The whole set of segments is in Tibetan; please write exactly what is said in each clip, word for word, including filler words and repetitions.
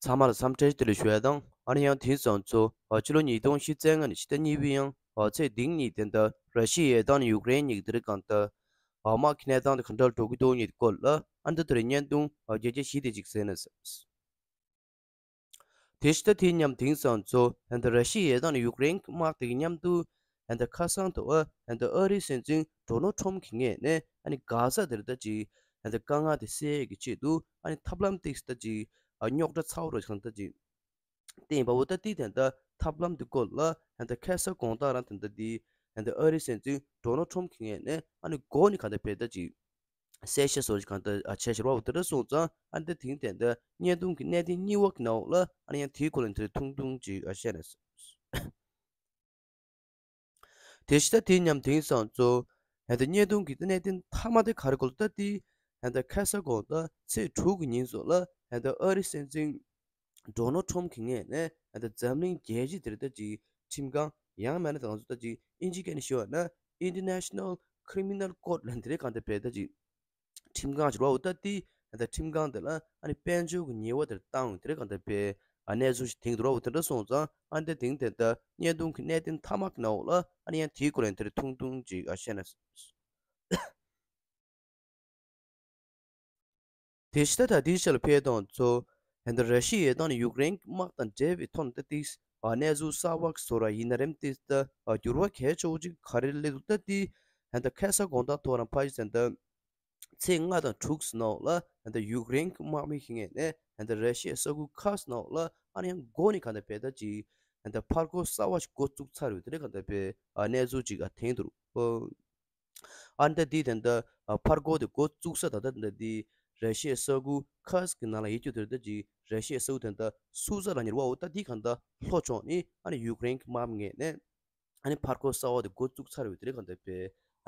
ཚང་མ་ལ་འཚམས་འདྲི་བཀྲ་ཤིས་བདེ་ལེགས་ཞུ་ཡ་དང་། ཨ་ནི་ཡང་དེང་སང་ཚོ་ཕྱི་ལོ་ཉིས་སྟོང་ཉི་ཤུ་རྩ་ལྔ་ནས་ཕྱི་ཟླ་གཉིས་པའི་ཡང་ཚེས་བདུན་ཉིན་དེ་འདྲ་ར་ཤི་ཡའི་དང་ནི་ཡུཀ་རེན་གཉིས་ཀྱི་དེ་རིང་གང་ལྟར་དམག་གི་གནས་སྟངས་དེ་ག་འདྲ་འགྲོ་གི་འདུག་ཉིད་སྐོར་ལ་ཨ་འདི་ལྟར་བརྙན་ཐུང་རྒྱས་རྒྱས་ཞིག་དེ་ཅིག་གསན་ན། དེ་ཕྱི་ཟླ་དེ་མཉམ་དེང་སང་ཚོ་ཧན་ད་ར་ཤི་ཡའི་དང་ནི་ཡུཀ་རེན་དམག་དེ་གི་མཉམ་དུ་ཧན་ད་ཁ་སང་དུ་ཨ་ཧན་ད་ཨ་རིའི་སྲིད་འཛིན་ཌོ་ནལ་ཁྲོམ་གྱི་ངོས་ནས་ཨ་ནི་གྷ་ས་དེར་ད་ཅིག་ཧན་ད་དཀའ་ངལ་དེ་སེལ་ཡས་ཀྱི་ཆེད་དུ་ཨ་ནི་ཐབས་ལམ་ཏིག་ཙམ་ད་ཅིག་ཨ་རྙོག་དྲ་ཚ་བོ་རོ་ཞིག་ད་ཅིག་བསྟན་པ་བོ་ད་ཏིག་དེ་འདྲ་ཐབས་ལམ་དེ་སྐོར་ལ་ཧན་ད་ཁ་སང་དགོང་དག་རང་དེ་འདྲ་དེ་ཧན་ད་ཨ་རིའི་སྲིད་འཛིན་ཌོ་ནལ་ཁྲོམ་གྱི་ངོས་ནས་ཨ་ནི་འགོ་ནས་ག་འདྲ་བས་ད་ཅིག་གསལ་བཤད་སོགས་ཀྱི་གང་ལྟར་ཨ་བྱས་ཕྱིར་བ་འོ་དེ་འདྲ་སོང་ཙང་ཨ་འདི་དེང་དེ་འདྲ་བརྙན་ཐུང་གི་གནད་དོན་གཉིས་པ་གི་ནང་ལ་ཨ་ནི་ཡང་དེའི་སྐོར་ལ་འདིར་ཐུང་ཐུང་ཅིག་ཨ་བཤད་ནས། དེ་ཕྱི་ཟླ་དེ་མཉམ་དེང་སང་ཚོ་ཧན་ད་བརྙན་ཐུང་གི་གནད་དོན་མཐའ་མ་དེ་ག་རེ་སྐོར་ལ་ལྟ་དེ་ཧན་ད་ཁ་ས་དགོང་དག་ཚེས་དྲུག་གི་ཉིན་སོགས་ལ་ཧན་ད་ཨ་རི་སྲིད་འཛིན་ཌོ་ནལ་ཁྲོམ་གྱི་ངོས་ནས་ད་འཛམ་གླིང་རྒྱལ་སྤྱི་དེར་ད་ཅིག་ཁྲིམས་ཁང་ཡང་མིན་ན་ད་ང་ཚོ་ད་ཅིག་ཨིན་ཇི་སྐད་ནས་ཞུ་བ་ན་International Criminal Court ལ་འདི་རེད་གང་ལྟར་བས་ད་ཅིག་ཁྲིམས་ཁང་ཞིག་རོ་འོ་ད་ཏི་ད་ཁྲིམས་ཁང་དེ་ལ་ཨ་ནི་དཔལ་འབྱོར་གྱི་ཉེས་པ་དེར་བཏང་འདི་རེད་གང་ལྟར་བས་གནས་ཚུལ་ཞིག་དེང་དུ་རོ་འོ་དེ་འདྲ་སོང་ཙང་ཨ་འདི་དེང་དེ་ད་བརྙན་ཐུང་གི་གནད་དོན་མཐའ་མ་གི་ནང་ལ་ཨ་ནི་ཡང་དེའི་སྐོར་ལ་འདིར་ཐུང་ཐུང་ཅིག་ཨ་བཤད་ན། དེ་ཕྱི་ད་ད་དེའི་ཆ་ལ་ཕེབས་དང་ཚོ་ཧན་ད་ར་ཤི་ཡའི་དང་ནི་ཡུཀ་རེན་དམག་དང་འབྲེལ་བའི་ཐོག་ནས་ད་ཏིག་གནས་ཚུལ་གསར་བ་བཟོ་ར་ཡིན་ན་རེམ་ཏིག་ད་འགྱུར་བ་གལ་ཆེ་བོ་ཅིག་ག་རེ་སླེབས་འདུག་ད་ཏི་ཧན་ད་ཁ་ས་དགོང་དག་ཐོག་རང་ཕ་ཡི་ཟན་ད་ཚེས་ལྔ་དང་དྲུག་ནང་ལ་ཧན་ད་ཡུཀ་རེན་དམག་མི་ཞིག་ངེས་ནས་ཧན་ད་ར་ཤི་ཡའི་ས་ཁུལ་ཁག་ནང་ལ་ཨ་ནི་ཡང་འགོ་ནས་ག་ད་བས་ད་ཅིག་ཧན་ད་ཕར་རྒོལ་གསར་བ་ཞིག་འགོ་བཙུགས་ཚར་ཡོད་དེ་རེད་ག་ད་བས་གནས་ཚུལ་ཅིག་ཨ་དེང་དུ་རུ། ཨ་ནི་ད་འདི་དེ་འདྲ་ཕར་རྒོལ་དེ་འགོ་བཙུགས་ས་ད་ལྟ་འདི་འདྲ་འདི་ར་ཤི་ཡའི་ས་ཁུལ་ཁ་སི་གི་ནང་ལ་ཡོད་རྒྱུ་དེ་འདྲ་ཅིག་ར་ཤི་ཡའི་ས་ཁུལ་དེ་འདྲ་སུ་ས་ལ་ཉེར་བ་འོ་ད་འདི་གང་ལྟར་ལྷོ་ཕྱོགས་ནི་ཨ་ནི་ཡུཀ་རེན་གྱི་དམག་མི་ངེས་ནས་ཨ་ནི་ཕར་རྒོལ་གསར་བ་དེ་འགོ་བཙུགས་ཚར་ཡོད་དེ་རེད་གང་ལྟར་པའི་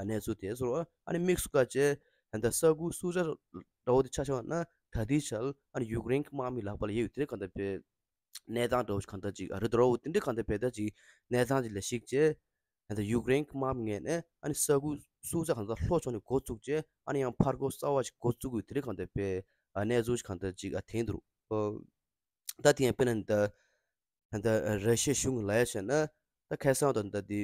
གནས་ཚུལ་དེ་ཚོར་ཨ་ནི་དམིགས་སུ་བཀར་བྱས་ད་ལྟ་ས་ཁུལ་སུ་ས་འདྲ་བོ་དེ་ཆ་བཞག་ན་ད་ལྟའི་ཆར་ཨ་ནི་ཡུཀ་རེན་གྱི་དམག་མི་ལག་པ་ལ་ཡོད་ཡོད་དེ་རེད་གང་ལྟར་པའི་གནས་སྟངས་འདྲ་བོ་ཞིག་གང་ལྟར་ཅིག་ཨ་རི་འདྲ་བོ་དེ་འདྲ་གང་ལྟར་བས་ད་ཅིག་གནས་སྟངས་ཅིག་ལ་གཞིགས་བྱས། ད་ལྟ་ཡུཀ་རེན་གྱི་དམག་མི་ངོས་ནས་ཨ་ནི་ས་ཁུལ་སུ་ས་གང་ལྟར་ལྷོ་ཕྱོགས་ནས་འགོ་བཙུགས་བྱས་ཨ་ནི་ཡང་ཕར་རྒོལ་གསར་བ་ཞིག་འགོ་བཙུགས་དགོས་དེ་རིང་གང་ལྟར་བས་གནས་ཚུལ་ཞིག་གང་ལྟར་ཅིག་ཨ་དེང་དུ་ད་དེ་ཡང་དཔེར་ན་ད་ད་ར་ཤི་ཡ་གཞུང་གི་ལ་ཡ་བྱས་ན་ད་ཁ་སང་དང་ད་དེ་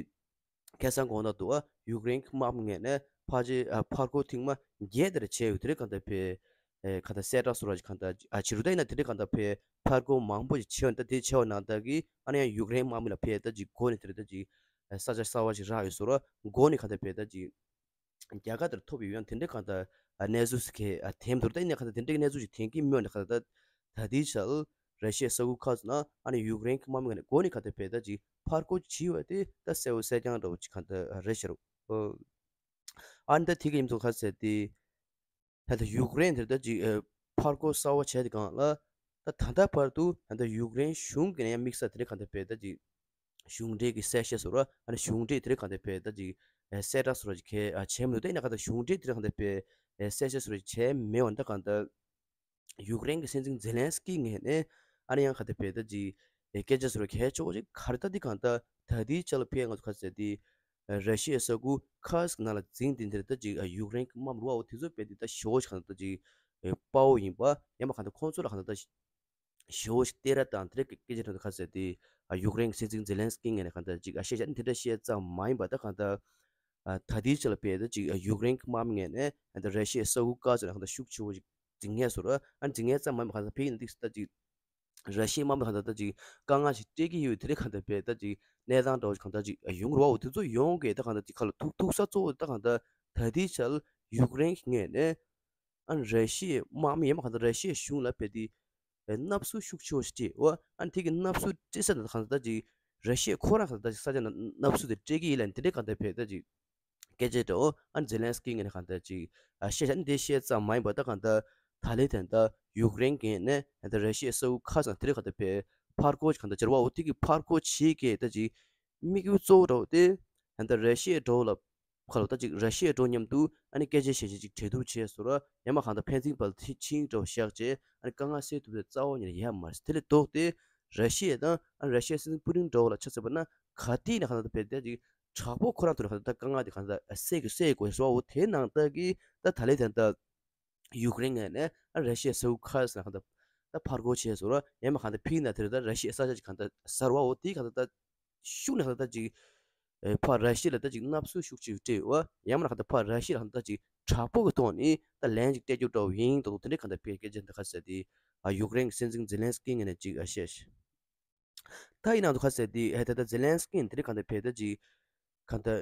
ཁ་སང་དགོང་དག་ཏུ་ཨ་ཡུཀ་རེན་གྱི་དམག་མི་ངོས་ནས་ཕལ་ཆེར་ཨ་ཕར་རྒོལ་ཐེངས་མ་བརྒྱད་དེར་བྱས་ཡོད་དེ་རིང་གང་ལྟར་བས། ཨེ་ག་ད་གསལ་བསྒྲགས་སོགས་ར་ཅིག་གང་ད་ཨ་བྱེད་རུ་ད་ཡིན་ན་དེ་འདྲའི་གང་ད་ཕེ་ཕར་རྒོལ་མང་པོ་ཞིག་བྱེད་ཡོད་ད་དེ་བྱེད་པ་ནང་ད་གི་ཨ་ནི་ཡང་ཡུཀ་རེན་དམག་མི་ལ་ཕེ་ད་ཅིག་འགོ་ནས་དེ་རེད་ད་ཅིག་ས་ཆ་གསར་བ་ཞིག་རག་ཡོད་སོགས་ར་འགོ་ནས་གང་ད་ཕེ་ད་ཅིག་རྒྱ་གར་དེར་ཐོབ་ཡོད་ཡང་དེ་འདྲའི་གང་ད་གནས་ཚུལ་ཞིག་གི་ཐེམ་དུར་ད་ཡིན་ན་གང་ད་དེ་འདྲའི་གནས་ཚུལ་ཞིག་ཐེན་གི་མོད་ནས་གང་ད་ད་དེའི་ཆར་ར་ཤི་ཡའི་ས་ཁུལ་ཁག་ཙམ་ན་ཨ་ནི་ཡུཀ་རེན་གི་དམག་མི་ངོས་ནས་འགོ་ནས་གང་ད་ཕེ་ད་ཅིག་ཕར་རྒོལ་བྱེད་ཡོད་དེ་ད་གསལ་བོ་གསལ་རྐྱང་འདྲ་བོ་ཅིག་གང་ད་རེད་ཤི་རུ། ཨ་ནི་ད་དེ་གི་ཡིན་ཚོ་ཁ་ཟེར་ཏེ། ད་ལྟ་ཡུཀ་རེན་དེར་ད་ཅིག་ཨ་ཕར་རྒོལ་གསར་བ་བྱས་ཏེ་གང་ལ། ད་ད་ལྟ་བར་དུ་ད་ལྟ་ཡུཀ་རེན་གཞུང་གི་ནས་ཡང་དམིགས་བསལ་དེ་རིང་གང་ལྟར་བས་ད་ཅིག་གཞུང་འབྲེལ་གྱི་གསལ་བཤད་སོགས་ར་ཨ་ནི་གཞུང་འབྲེལ་དེ་རིང་གང་ལྟར་བས་ད་ཅིག་ཨ་གསལ་བསྒྲགས་སོགས་ར་ཅིག་གས་ཨ་བྱས་མི་འདུག་ད་ཡིན་ན་གང་ལྟར་གཞུང་འབྲེལ་དེ་རིང་གང་ལྟར་བས་ཨ་གསལ་བཤད་སོགས་ར་ཅིག་བྱས་མེད་པ་འདྲ་གང་ལྟར། ཡུཀ་རེན་གྱི་སྲིད་འཛིན་ཛེ་ལན་སི་ཀི་ངོས་ནས་ཨ་ནི་ཡང་ག་ད་བས་ད་ཅིག་སྐད་ཆ་ཟེར་བ་གལ་ཆེ་བོ་ཅིག་ག་རེ་ད་འདི་གང་ལྟར་ད་ལྟའི་ཆ་ལ་ཕེ་ང་ཚོ་ག་ཟེར་ཏེ་ར་ཤི་ཡའི་ས་ཁུལ་ཁ་སི་ནང་ལ་འཛིང་དེ་འདིར་ད་ཅིག་ཡུཀ་རེན་གྱི་དམག་མི་རུ་བ་འོ་དེ་ཚོ་བས་དེ་ད་ཞེ་བོ་ཞིག་གང་ལྟར་ད་ཅིག་དཔའ་བོ་ཡིན་པ་ཡང་མ་གང་ལྟར་ཁོང་ཚོ་ལ་གང་ལྟར་ད་ཞེ་བོ་ཞིག་སྟེར་ར་དང་དེ་རེད་སྐད་ཆ་དྲང་ད་ག་ཟེར་ཏེ་ཡུཀ་རེན་གྱི་སྲིད་འཛིན་ཛེ་ལན་སི་ཀི་ངོས་ནས་གང་ལྟར་ཅིག་བཤད་བྱ་ནི་དེ་འདྲ་བཤད་ཙམ་མ་ཡིན་པ་ད་གང་ལྟར། ཨ་ད་ལྟའི་ཆ་ལ་བས་ད་ཅིག་ཡུཀ་རེན་གྱི་དམག་མི་ངོས་ནས་ཨ་ད་ར་ཤི་ཡའི་ས་ཁུལ་ཁག་ཅིག་ལ་གང་ལྟར་ཤུགས་ཆེ་བོ་ཞིག་འཛིང་ངེས་སོ་ར་ཨ་འཛིང་ངེས་ཙམ་མ་ཡིན་པ་གང་ལྟར་བས་ཡིན་ན་ཏིག་ཙམ་ད་ཅིག་ར་ཤི་ཡའི་དམག་མི་གང་ལྟར་ད་ཅིག་དཀའ་ངལ་ཞིག་སྤྲད་ཀྱི་ཡོད་དེ་རེད་གང་ལྟར་བས་ད་ཅིག་གནས་སྟངས་འདྲ་བོ་ཞིག་གང་ལྟར་ཅིག་ཡོང་རུ་བ་འོ་དེ་ཚོ་ཡོང་གི་ད་གང་ལྟར་ཅིག་ཁ་ལ་ཐུག་ཐུག་ས་གཙོ་བོ་ད་གང་ལྟར་ད་ལྟའི་ཆ་ལ་ཡུཀ་རེན་གྱི་ངོས་ནས་ཨ་ར་ཤི་ཡའི་དམག་མི་ཡང་མ་གང་ལྟར་ར་ཤི་ཡའི་གཞུང་ལ་བས་ཏེ། ཨེ་གནབ་གཟུགས་ཤུགས་ཆེ་བོ་ཞིག་སྤྲད་འོ་ཨ་ནི་དེ་གི་གནབ་གཟུགས་སྤྲད་ས་དང་གང་ལྟར་ཅིག་ར་ཤི་ཡ་ཁོ་རང་གང་ལྟར་ཅིག་ས་ཆ་ན་གནབ་གཟུགས་དེ་སྤྲད་ཀྱི་ཡིན་ལ་དེ་འདྲའི་གང་ལྟར་བས་ད་ཅིག་སྐད་ཆ་འདྲ་འོ་ཨ་ནི་ཛེ་ལན་སི་ཀི་ངོས་ནས་གང་ལྟར་ཅིག་ཨ་བཤད་བྱ་ནི་དེ་བཤད་ཙམ་མ་ཡིན་པ་ད་གང་ལྟར་ད་ལན་དེ་ད་ཡུཀ་རེན་གྱི་ནས་ད་ར་ཤི་ཡའི་ས་ཁུལ་ཁག་ཙམ་དེ་འདྲའི་གང་ལྟར་བས་ཕར་རྒོལ་གང་ལྟར་བྱེད་ར་བ་འོ་དེ་གི་ཕར་རྒོལ་བྱེད་ཀྱི་ད་ཅིག་དམིགས་ཡུལ་གཙོ་བོ་འདྲ་བོ་དེ་ད་ར་ཤི་ཡའི་འདྲ་བོ་ལ། ཁ་ལོ་ད་ཅིག་ར་ཤི་ཡའི་འགྲོ་མཉམ་དུ་ཨ་ནི་སྐད་ཆ་བཤད་བྱས་ཅིག་གྲོས་བསྡུར་བྱས་སོང་ར་ཡང་མ་གང་ལྟར་ཕན་ཚུན་བར་ལ་ཆིངས་འདྲ་བོ་བཞག་བྱས་ཨ་ནི་དཀའ་ངལ་སེལ་ཐུབ་པའི་རྩ་བ་ཉིད་ནས་ཡོད་མ་རེད། དེ་ལས་ལྡོག་སྟེ་ར་ཤི་ཡ་དང་ཨ་ནི་ར་ཤི་ཡའི་སྲིད་འཛིན་པུ་ཏིན་འདྲ་བོ་ལ་ཆ་མཚོན་པ་ན་ག་དུས་ནས་གང་ལྟར་བས་ད་ཅིག་དྲག་པོ་ཁོ་རང་ཐོག་ནས་གང་ལྟར་ད་དཀའ་ངལ་དེ་གང་ལྟར་སེལ་དགོས་སེལ་དགོས་སོ་འོ་དེའི་ནང་ལྟ་གི་ད་ད་ལས་ད་ལྟ། ཡུཀ་རེན་ངོས་ནས་ཨ་ར་ཤི་ཡའི་ས་ཁུལ་ཁག་ཙམ་ལ་གང་ལྟར་ ད་ཕར་རྒོལ་བྱས་སོང་ར། ཡང་མ་གང་ལྟར་ཕིའི་ནང་དེར་ད་ར་ཤི་ཡའི་ས་ཆ་ཅིག་གང་ལྟར་གསར་བའོ་དེ་གང་ལྟར་ད་ཤུགས་ནས་གང་ལྟར་ད་ཅིག་ཨེ་ཕར་ར་ཤི་ཡ་ལ་ད་ཅིག་མནར་གསོ་ཤུགས་ཆེ་སྤྲད་ཡོད། ཡང་མ་གང་ལྟར་ཕར་ར་ཤི་ཡ་ལ་གང་ལྟར་ད་ཅིག་དྲག་པོ་གི་ཐོག་ནས་ད་ལན་ཅིག་སྤྲད་རྒྱུ་འདྲ་བོ་ཡིན་འདུག་དེ་འདྲའི་གང་ལྟར་ཕེ་སྐད་ཆ་འདི་ག་ཟེར་དེ་ཨ་ཡུཀ་རེན་གྱི་སྲིད་འཛིན་ཛེ་ལན་སི་ཀི་ངོས་ནས་ཅིག་ཨ་བཤད་ཤག་ད་ཡིན་ནའང་འདུག་ག་ཟེར་དེ་ཨེ་ད་ལྟ་ཛེ་ལན་སི་ཀི་ཡིན་དེ་འདྲའི་གང་ལྟར་ཕེ་ད་ཅིག་གང་ལྟར་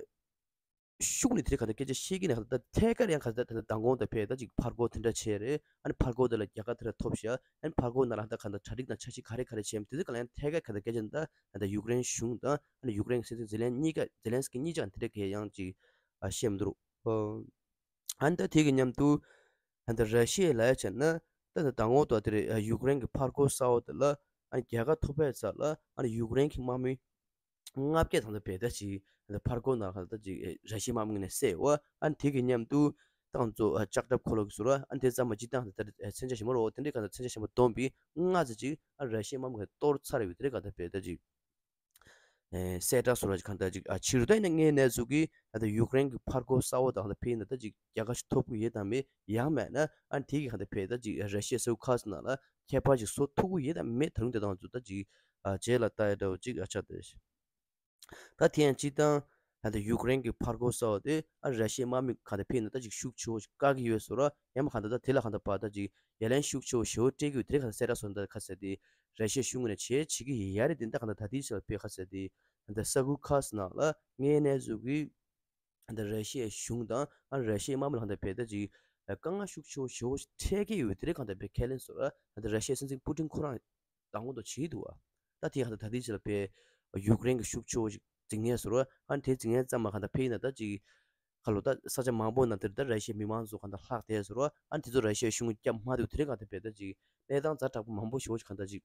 ཤུགས་ནས་དེ་འདྲའི་གང་ལྟར་སྐད་ཆ་བཤད་ཀྱི་ནས་གང་ལྟར་ཐད་ཀར་ཡང་གང་ལྟར་ད་ལྟ་མདང་དགོང་དང་ཕེ་ད་ཅིག་ཕར་རྒོལ་དེ་འདྲ་བྱས་རེད། ཨ་ནི་ཕར་རྒོལ་དེ་ལ་རྒྱལ་ཁ་དེ་འདྲ་ཐོབ་ཤག་ཨ་ནི་ཕར་རྒོལ་ནང་ལ་ད་གང་ལྟར་གྲ་སྒྲིག་དང་འཆར་གཞི་ག་རེ་ག་རེ་བྱས་མིན་དེ་ཚོ་གང་ལ་ཡང་ཐད་ཀར་གང་ལྟར་སྐད་ཆ་འདི་ད་ད་ཡུཀ་རེན་གཞུང་དང་ཨ་ནི་ཡུཀ་རེན་གྱི་སྲིད་འཛིན་ཛེ་ལན་གཉིས་ཀ་ཛེ་ལན་སི་ཀི་གཉིས་ཀ་དེ་འདྲ་གས་ཡང་ཅིག་ཨ་བཤད་མི་འདུག་ཨ་ནི་ད་དེ་གི་མཉམ་དུ་ཨ་ནི་ད་ར་ཤི་ཡ་ལ་ཡ་བྱས་ན་ད་ད་མདང་དགོང་དུ་དེ་རེད། ཡུཀ་རེན་གྱི་ཕར་རྒོལ་གསར་བ་དེ་ལ་ཨ་ནི་རྒྱལ་ཁ་ཐོབ་པའི་ཚབ་ལ་ཨ་ནི་ཡུཀ་རེན་གྱི་དམག་མི་ལྔ་བརྒྱ་ཐམ་ད་བས་ད་ཅིག་ཨ་ནི་ཕར་རྒོལ་ནང་ལ་ད་ཅིག་ཨ་ར་ཤི་ཡའི་དམག་མི་ནས་བསད་ཡོད། ཨ་ནི་དེ་གི་མཉམ་དུ་ཏང་ཙོ་ཨ་ལྕགས་ཁྲབ་འཁོར་ལོ་གི་ཟུར་ཨ་ནི་དེ་ཙམ་མ་ཅིག་ཏང་ད་ད་མཚོན་ཆ་ཞིམ་པོ་རོ་དེ་འདྲའི་གང་ད་མཚོན་ཆ་ཞིམ་པོ་བསྡོམས་པའི་ལྔ་ཙམ་ཅིག་ཨ་ར་ཤི་ཡའི་དམག་མི་གཏོར་ཚར་ཡོད། དེ་འདྲའི་གང་ད་བས་ད་ཅིག་ཨེ་གསལ་བསྒྲགས་སོགས་ལ་གང་ལྟར་ཅིག་ཨ་ཕྱི་རུ་ད་ཡིན་ན་ངའི་གནས་ཚུལ་གྱིས་ད་ལྟ་ཡུཀ་རེན་གྱི་ཕར་རྒོལ་གསར་བ་དང་ད་ཕེ་ཡིན་ན་ད་ཅིག་རྒྱལ་ཁ་ཞིག་ཐོབ་ཀྱི་ཡོད་དམ་མེད། ཡང་མེད་ན་ཨ་དེ་གི་གང་ལྟར་ཕེ་ད་ཅིག་ར་ཤི་ཡའི་ས་ཁུལ་ཁག་ཅིག་ནང་ལ་ཁྱད་པར་ཅིག་བཟོ་ཐུབ་ཀྱི་ཡོད་དམ་མེད། ད་རུང་དེ་དང་ཚོ་ད་ཅིག་ཨ་རྗེས་ལ་ལྟ་ཡ་འདྲ་བོ་ཅིག་ཨ་ཆགས་ཏེ། ད་དེ་ཡང་སྤྱིར་བཏང་ད་ལྟ་ཡུཀ་རེན་གྱི་ཕར་རྒོལ་གསར་བ་དེ་ཨ་ར་ཤི་ཡའི་དམག་མི་གང་ལྟར་ཕེ་ཡིན་ན་ད་ཅིག་ཤུགས་ཆེ་བོ་ཞིག་བཀག་གི་ཡོད་ཟེར་ར། ཡང་མ་གང་ལྟར་ད་དེ་ལ་གང་ལྟར་བ་ད་ཅིག་ཡ་ལན་ཤུགས་ཆེ་བོ་ཞེ་བོ་སྤྲད་ཀྱི་ཡོད། དེ་རིང་གང་ལྟར་གསལ་བསྒྲགས་སོང་ད་ག་ཟེར་དེ་ར་ཤི་ཡའི་གཞུང་ངོས་ནས་བྱས་བྱེད་ཀྱི་ཡོད་རེད། དེ་འདྲ་གང་ལྟར་ད་ལྟའི་ཆར་ལ་དཔེ་ག་ཟེར་དེ་ད་ས་ཁུལ་ཁག་ནང་ལ་ངའི་གནས་ཚུལ་གྱིས་ད་ར་ཤི་ཡའི་གཞུང་དང་ཨ་ར་ཤི་ཡའི་དམག་མི་ལ་གང་ལྟར་བས་ད་ཅིག་དཀའ་ངལ་ཤུགས་ཆེ་བོ་ཞེ་བོ་འཕྲད་ཀྱི་ཡོད། དེ་རིང་གང་ལྟར་བས་ཁས་ལེན་སོང་ད་ར་ཤི་ཡའི་སྲིད་འཛིན་པུ་ཏིན་ཁོ་རང་མདང་དགོང་དུ་བྱེད་འདུག་བ། ད་དེ་གང་ལྟར་ད་ལྟའི་ཆར་ལ་བས་ཡུཀ་རེན་གྱི་ཤུགས་ཆེ་བོ་ཞིག་འཛིང་མཁན་ཟེར་རོ། ཨ་ནི་དེ་འཛིང་མཁན་ཙམ་མ་གང་ལྟར་ཕེ་ཡིན་ན་ད་ཅིག་ཁ་ལོ་ད་ས་ཆ་མང་པོ་ནང་དེར་ད་ར་ཤི་ཡའི་མི་མང་ཚོ་གང་ལྟར་ལྷག་བསྡད་ཟེར་རོ། ཨ་ནི་དེ་ཚོ་ར་ཤི་ཡའི་གཞུང་རྒྱབ་མ་ཐུབ། དེ་རིང་གང་ལྟར་བས་ད་ཅིག་གནས་སྟངས་ཛ་དྲག་པོ་མང་པོ་ཞེ་བོ་ཞིག་གང་ལྟར་ཅིག་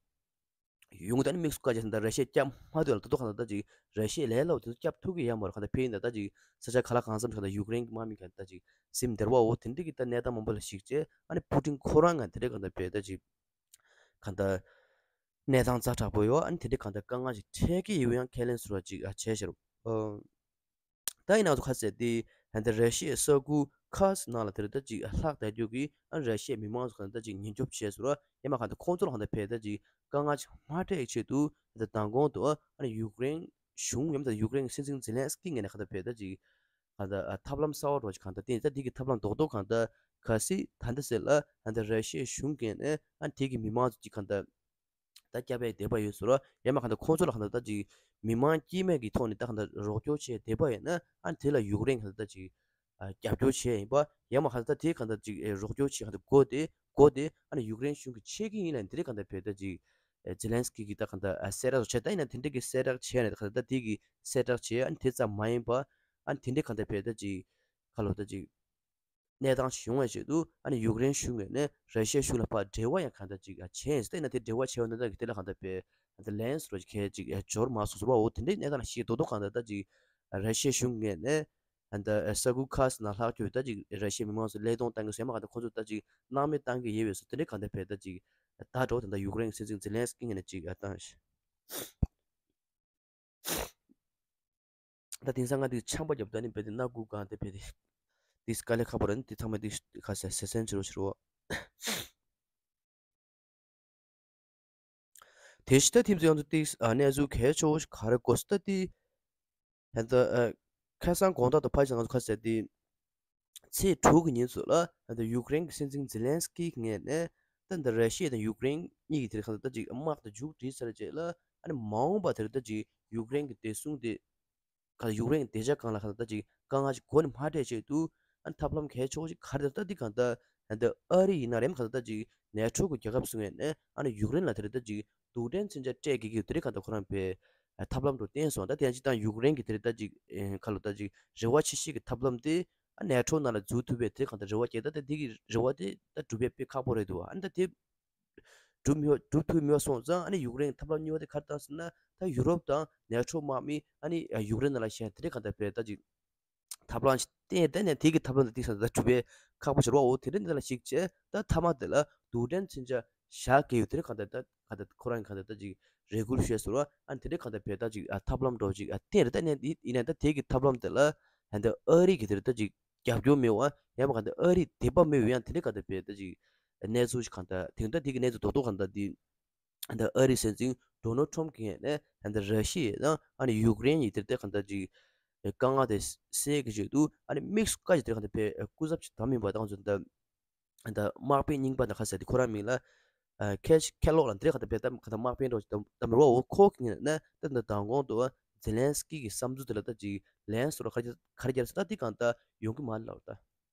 ཡོང་གི་ད་ནི་དམིགས་སུ་བཀར་བྱས་ད་ར་ཤི་ཡ་སྐྱབས་མ་ཐུབ་ལ་ད་དུང་གང་ལྟར་ད་ཅིག་ར་ཤི་ཡའི་ལས་སླ་བོ་དེ་ཚོ་སྐྱབས་ཐུབ་ཀྱི་ཡོད་མ་རེད། གང་ལྟར་ཕེ་ཡིན་ན་ད་ཅིག་ས་ཆ་ག་ལ་གང་འཚམ་ཞིག་གང་ལྟར་ཡུཀ་རེན་གྱི་དམག་མི་གང་ལྟར་ཅིག་སིམ་སྡེར་བའོ་དེ་འདྲ་གི་ད་གནས་སྟངས་མང་པོ་ལ་གཞིགས་བྱས་ཨ་ནི་པུ་ཏིན་ཁོ་རང་ང་དེ་འདྲ་གང་ལྟར་བས་ད་ཅིག་གང་ལྟར་གནས་སྟངས་ཛ་དྲག་པོ་ཡོད། ཨ་ནི་དེ་འདྲའི་གང་ལྟར་དཀའ་ངལ་ཞིག་འཕྲད་ཀྱི་ཡོད་ཡང་ཁས་ལེན་ཟེར་བ་ཅིག་ཨ་བྱས་ཤག་ཨོ། ད་ཡིན་ནའང་ཁ་གསལ་ཏེ་ད་ལྟ་ར་ཤི་ཡའི་ས་ཁུལ་ཁག་ནང་ལ་དེ་རེད་ད་ཅིག་ལྷག་བསྡད་རྒྱུ་གི་ཨ་ར་ཤི་ཡའི་མི་མང་ཚོ་གང་ལྟར་ཅིག་ཉེན་སྐྱོབ་བྱས་ཟེར་བ་ཡང་མ་གང་ལྟར་ཁོང་ཚོ་ལ་གང་ལྟར་བས་ད་ཅིག་དཀའ་ངལ་ཅིག་མ་འཕྲད་ཆེད་དུ་ད་ལྟ་མདང་དགོང་དུ་ཨ་ནི་ཡུཀ་རེན་གཞུང་ཡང་ད་ཡུཀ་རེན་གྱི་སྲིད་འཛིན་ཛེ་ལན་སི་ཀི་ངོས་ནས་གང་ལྟར་བས་ད་ཅིག་གང་ལྟར་ཨ་ཐབས་ལམ་གསར་བ་འདྲ་ཅིག་གང་ལྟར་བསྟན། ད་འདི་གི་ཐབས་ལམ་རྡོག་རྡོག་གང་ལྟར་གལ་སྲིད་ད་ལྟ་ཟེར་ལ་ད་ལྟ་ར་ཤི་ཡའི་གཞུང་གིས་ནས་ཨ་དེ་གི་མི་མང་ཚོ་ཅིག་གང་ལྟར་ད་སྐྱབས་ཡས་དེ་པ་ཡོད་ཟེར་རོ། ཡང་མ་གང་ལྟར་ཁོང་ཚོ་ལ་གང་ལྟར་ད་ཅིག་མི་མང་སྐྱེ་དམན་གྱི་ཐོག་ནས་ད་གང་ལྟར་རོགས་སྐྱོར་བྱས་དེ་པ་ཡོད་ན་ཨ་དེ་ལ་ཡུཀ་རེན་གང་ལྟར་ད་ཅིག་ཨ་རྒྱབ་སྐྱོར་བྱས་ཡིན་པ། ཡང་མ་གང་ལྟར་ད་དེ་གང་ལྟར་ཅིག་ཨེ་རོགས་སྐྱོར་བྱས་གང་ལྟར་དགོས་ཏེ་དགོས་ཏེ་ཨ་ནི་ཡུཀ་རེན་གཞུང་གིས་བྱེད་ཀྱི་ཡིན་ལབ་དེ་རེད་གང་ལྟར་བས་ད་ཅིག་ཨེ་ཛེ་ལན་སི་ཀི་གིས་ད་གང་ལྟར་ཨ་གསལ་བསྒྲགས་བྱས། ད་ཡིན་ན་དེ་འདྲ་གི་གསལ་བསྒྲགས་བྱས་ནས་ད་གང་ལྟར་ད་དེ་གི་གསལ་བསྒྲགས་བྱས། ཨ་ནི་དེ་ཙམ་མ་ཡིན་པ་ཨ་ནི་དེ་འདྲ་གང་ལྟར་བས་ད་ཅིག་ཁ་ལོ་ད་ཅིག་གནས་སྟངས་ཤིག་ཡོང་བའི་ཆེད་དུ་ཨ་ནི་ཡུཀ་རེན་གཞུང་ངོས་ནས་ར་ཤི་ཡ་གཞུང་ལ་ཕར་འབྲེལ་བ་ཡང་གང་ལྟར་ཅིག་བྱས་ཡིན་ཟེར། ད་ཡིན་ན་དེ་འབྲེལ་བ་བྱས་པ་ནི་ད་གི་དེ་ལ་གང་ལྟར་བས་ད་ལན་སོགས་ཀྱི་ཅིག་འབྱོར་མ་སོང་ཟེར་བའོ། དེ་འདྲའི་གནས་སྟངས་ལ་གཞིགས་རྡོག་རྡོག་གང་ལྟར་ད་ཅིག་ར་ཤི་ཡ་གཞུང་ངོས་ནས་ད་ས་ཁུལ་ཁག་ནང་ལྷག་གྱུར་ད་ཅིག་ར་ཤི་ཡའི་མི་མང་ཚོ་བསླད་གཏོང་བཏང་གི་ཟེར་མ་གང་ལྟར་ཁོང་ཚོ་ད་ཅིག་སྣང་མེད་བཏང་གི་ཡོད་པས་སོ། དེ་འདྲའི་གང་ལྟར་བས་ད་ཅིག་ད་འགྲོ་ད་ལྟ་ཡུཀ་རེན་གྱི་སྲིད་འཛིན་ཛེ་ལན་སི་ཀི་ངོས་ནས་ཅིག་ཨ་བཏང་ཤག་ད་དེང་སང་ང་དེ་ཆམ་པ་བརྒྱབ་ད་ནི་བས་དེ་སྣ་ཁུག་གང་དེ་བས་དེ་དེ་དཀའ་ལས་ཁག་པོ་རེད། དེ་ཚང་མ་དེ་ཁ་ཟས་ཟས་སན་བྱེད་རོགས་བྱེད་རོགས། དེ་ཕྱི་ད་ཐིམ་ཚེ་ཡང་དུ་ཏིག་ཨ་གནས་ཚུལ་གལ་ཆེ་བོ་ཞིག་ག་རེ་གོ་ས་ད་དེ་ད་ཁ་སང་དགོང་དག་ཏུ་ཕ་ཞིག་ང་ཚོ་ཁ་ཟས་དེ། ཚེས་དྲུག་གི་ཉིན་སུ་ལ་ད་ཡུཀ་རེན་གྱི་སྲིད་འཛིན་ཛེ་ལན་སི་ཀི་ངོས་ནས་ད་ད་ར་ཤི་ཡ་དང་ཡུཀ་རེན་གཉིས་ཀྱི་དེར་ཁ་ད་ཅིག་དམག་དང་མཇུག་སྒྲིལ་ཚར་རྗེས་ལ་ཨ་ནི་མ་འོངས་པ་དེར་ད་ཅིག་ཡུཀ་རེན་གྱི་བདེ་སྲུང་དེ་ཁ་ད་ཡུཀ་རེན་གྱི་བདེ་འཇགས་སྒང་ལ་ཁ་ད་ཅིག་དཀའ་ངལ་ཞིག་འགོ་ནས་མ་འཕྲད་ཆེད་དུ་ཨ་ནི་ཐབས་ལམ་གལ་ཆེ་བོ་ཞིག་ག་རེ་ད་ད་འདི་གང་ད་ད་ཨ་རི་ཡིན་ན་རེམ་ཁ་ད་ཅིག་ནེ་ཊོ་གི་རྒྱལ་ཁབ་སུ་ངོས་ནས་ཨ་ནི་ཡུཀ་རེན་ལ་དེར་ད་ཅིག་རྡུལ་ཕྲན་མཚོན་ཆ་སྤྲད་དགོས་ཀྱི་ཡོད། དེ་རིང་གང་ལྟར་ཁོ་རང་པའི་ཐབས་ལམ་འགྲོ་བསྟན་སོང་། ད་དེ་ཡང་སྤྱིར་བཏང་ཡུཀ་རེན་གྱི་དེ་རིང་ད་ཅིག་ཁ་ལོ་ད་ཅིག་རེ་བ་ཆེ་ཤོས་ཀྱི་ཐབས་ལམ་དེ་ཨ་ནེ་ཊོ་ནང་ལ་འཛུལ་ཐུབ་པའི་དེ་གང་ལྟར་རེ་བ་སྐྱེ། ད་ལྟ་དེ་གི་རེ་བ་དེ་ད་འགྲུབ་པའི་དཔེ་ཁག་པོ་རེད་འདུག་ཨ་ནི་ད་དེ་འགྲུབ་མི་འགྲུབ་ཐུབ་མི་སོང་ཙང་ཨ་ནི་ཡུཀ་རེན་གྱི་ཐབས་ལམ་གཉིས་པ་དེ་ག་རེ་བཏང་ཟེར་ན་ད་ཡུ་རོབ་དང་ནེ་ཊོ་དམག་མི་ཨ་ནི་ཡུཀ་རེན་ནང་ལ་བཞག་དེ་རིང་གང་ལྟར་པའི་ད་ཅིག་ཐབས་ལམ་ཞིག་བསྟན། དེ་ནས་དེ་གི་ཐབས་ལམ་དེ་ཏིག་ས་ད་གྲུབ་པའི་ཁག་པོ་ཞིག་རེད་བ། འོ་དེ་འདྲ་འདི་ལ་ཞིག་བྱས་ད་མཐའ་མ་དེ་ལ་རྡུལ་ཕྲན་མཚོན་ཆ་བཞག་གི་ཡོད། དེ་འདྲ་གང་ལྟར་ད་གང་ལྟར་ཁོ་རང་གང་ལྟར་ད་ཅིག་རེ་སྐུལ་ཞུས་ཟེར་བ། ཨ་ནི་དེ་འདྲ་གང་ལྟར་བས་ད་ཅིག་ཨ་ཐབས་ལམ་འདྲ་བོ་ཅིག་ཨ་བསྟན་རེད། ད་ནས་ཡིན་ན་ད་དེ་གི་ཐབས་ལམ་དེ་ལ་ད་ཨ་རི་གི་དེ་རེད་ད་ཅིག་རྒྱབ་སྐྱོར་མེད་བ། ཡང་མ་གང་ལྟར་ཨ་རི་དད་པ་མེད་བ། ཡང་དེ་འདྲ་གང་ལྟར་བས་ད་ཅིག་ གནས་ཚུལ་ཞིག་གང་ལྟར་དེང་ད་དེ་གི་གནས་ཚུལ་རྡོག་རྡོག་གང་ལྟར་དེ་ད་ཨ་རིའི་སྲིད་འཛིན་ཌོ་ནལ་ཊམ་གྱི་ངོས་ནས་ད་ར་ཤི་ཡ་དང་ཨ་ནི་ཡུཀ་རེན་གཉིས་དེར་ད་གང་ལྟར་ཅིག་དཀའ་ངལ་དེ་སེལ་གྱི་ཆེད་དུ་ཨ་ནི་དམིགས་སུ་བཀར་ཞིག་དེར་གང་ལྟར་བས་སྐུ་ཚབ་ཅིག་བདམས་ཡིན་པ་དང་ཚོ་ད་ད་དམག་དཔོན་རྙིང་པ་དང་ཁ་ཟེར་དེ་ཁོ་རང་མིང་ལ་ཨ་ཁེ་ཁེ་ལོག་ལ་འདིར་ག་ད་བས་ད་ག་ད་དམག་དཔོན་རོགས་ད་མི་རོགས་འོ་ཁོ་གི་ནས་ད་ད་མདང་དགོང་དུ་ཛེ་ལན་སི་ཀི་གི་བསམ་ཚུལ་དེ་ལ་ད་ཅིག་ལན་སོ་ར་ག་རེ་ག་རེ་རྒྱབ་ས་ད་དེ་གང་ད་ཡོང་གི་མ་ལབ་ད།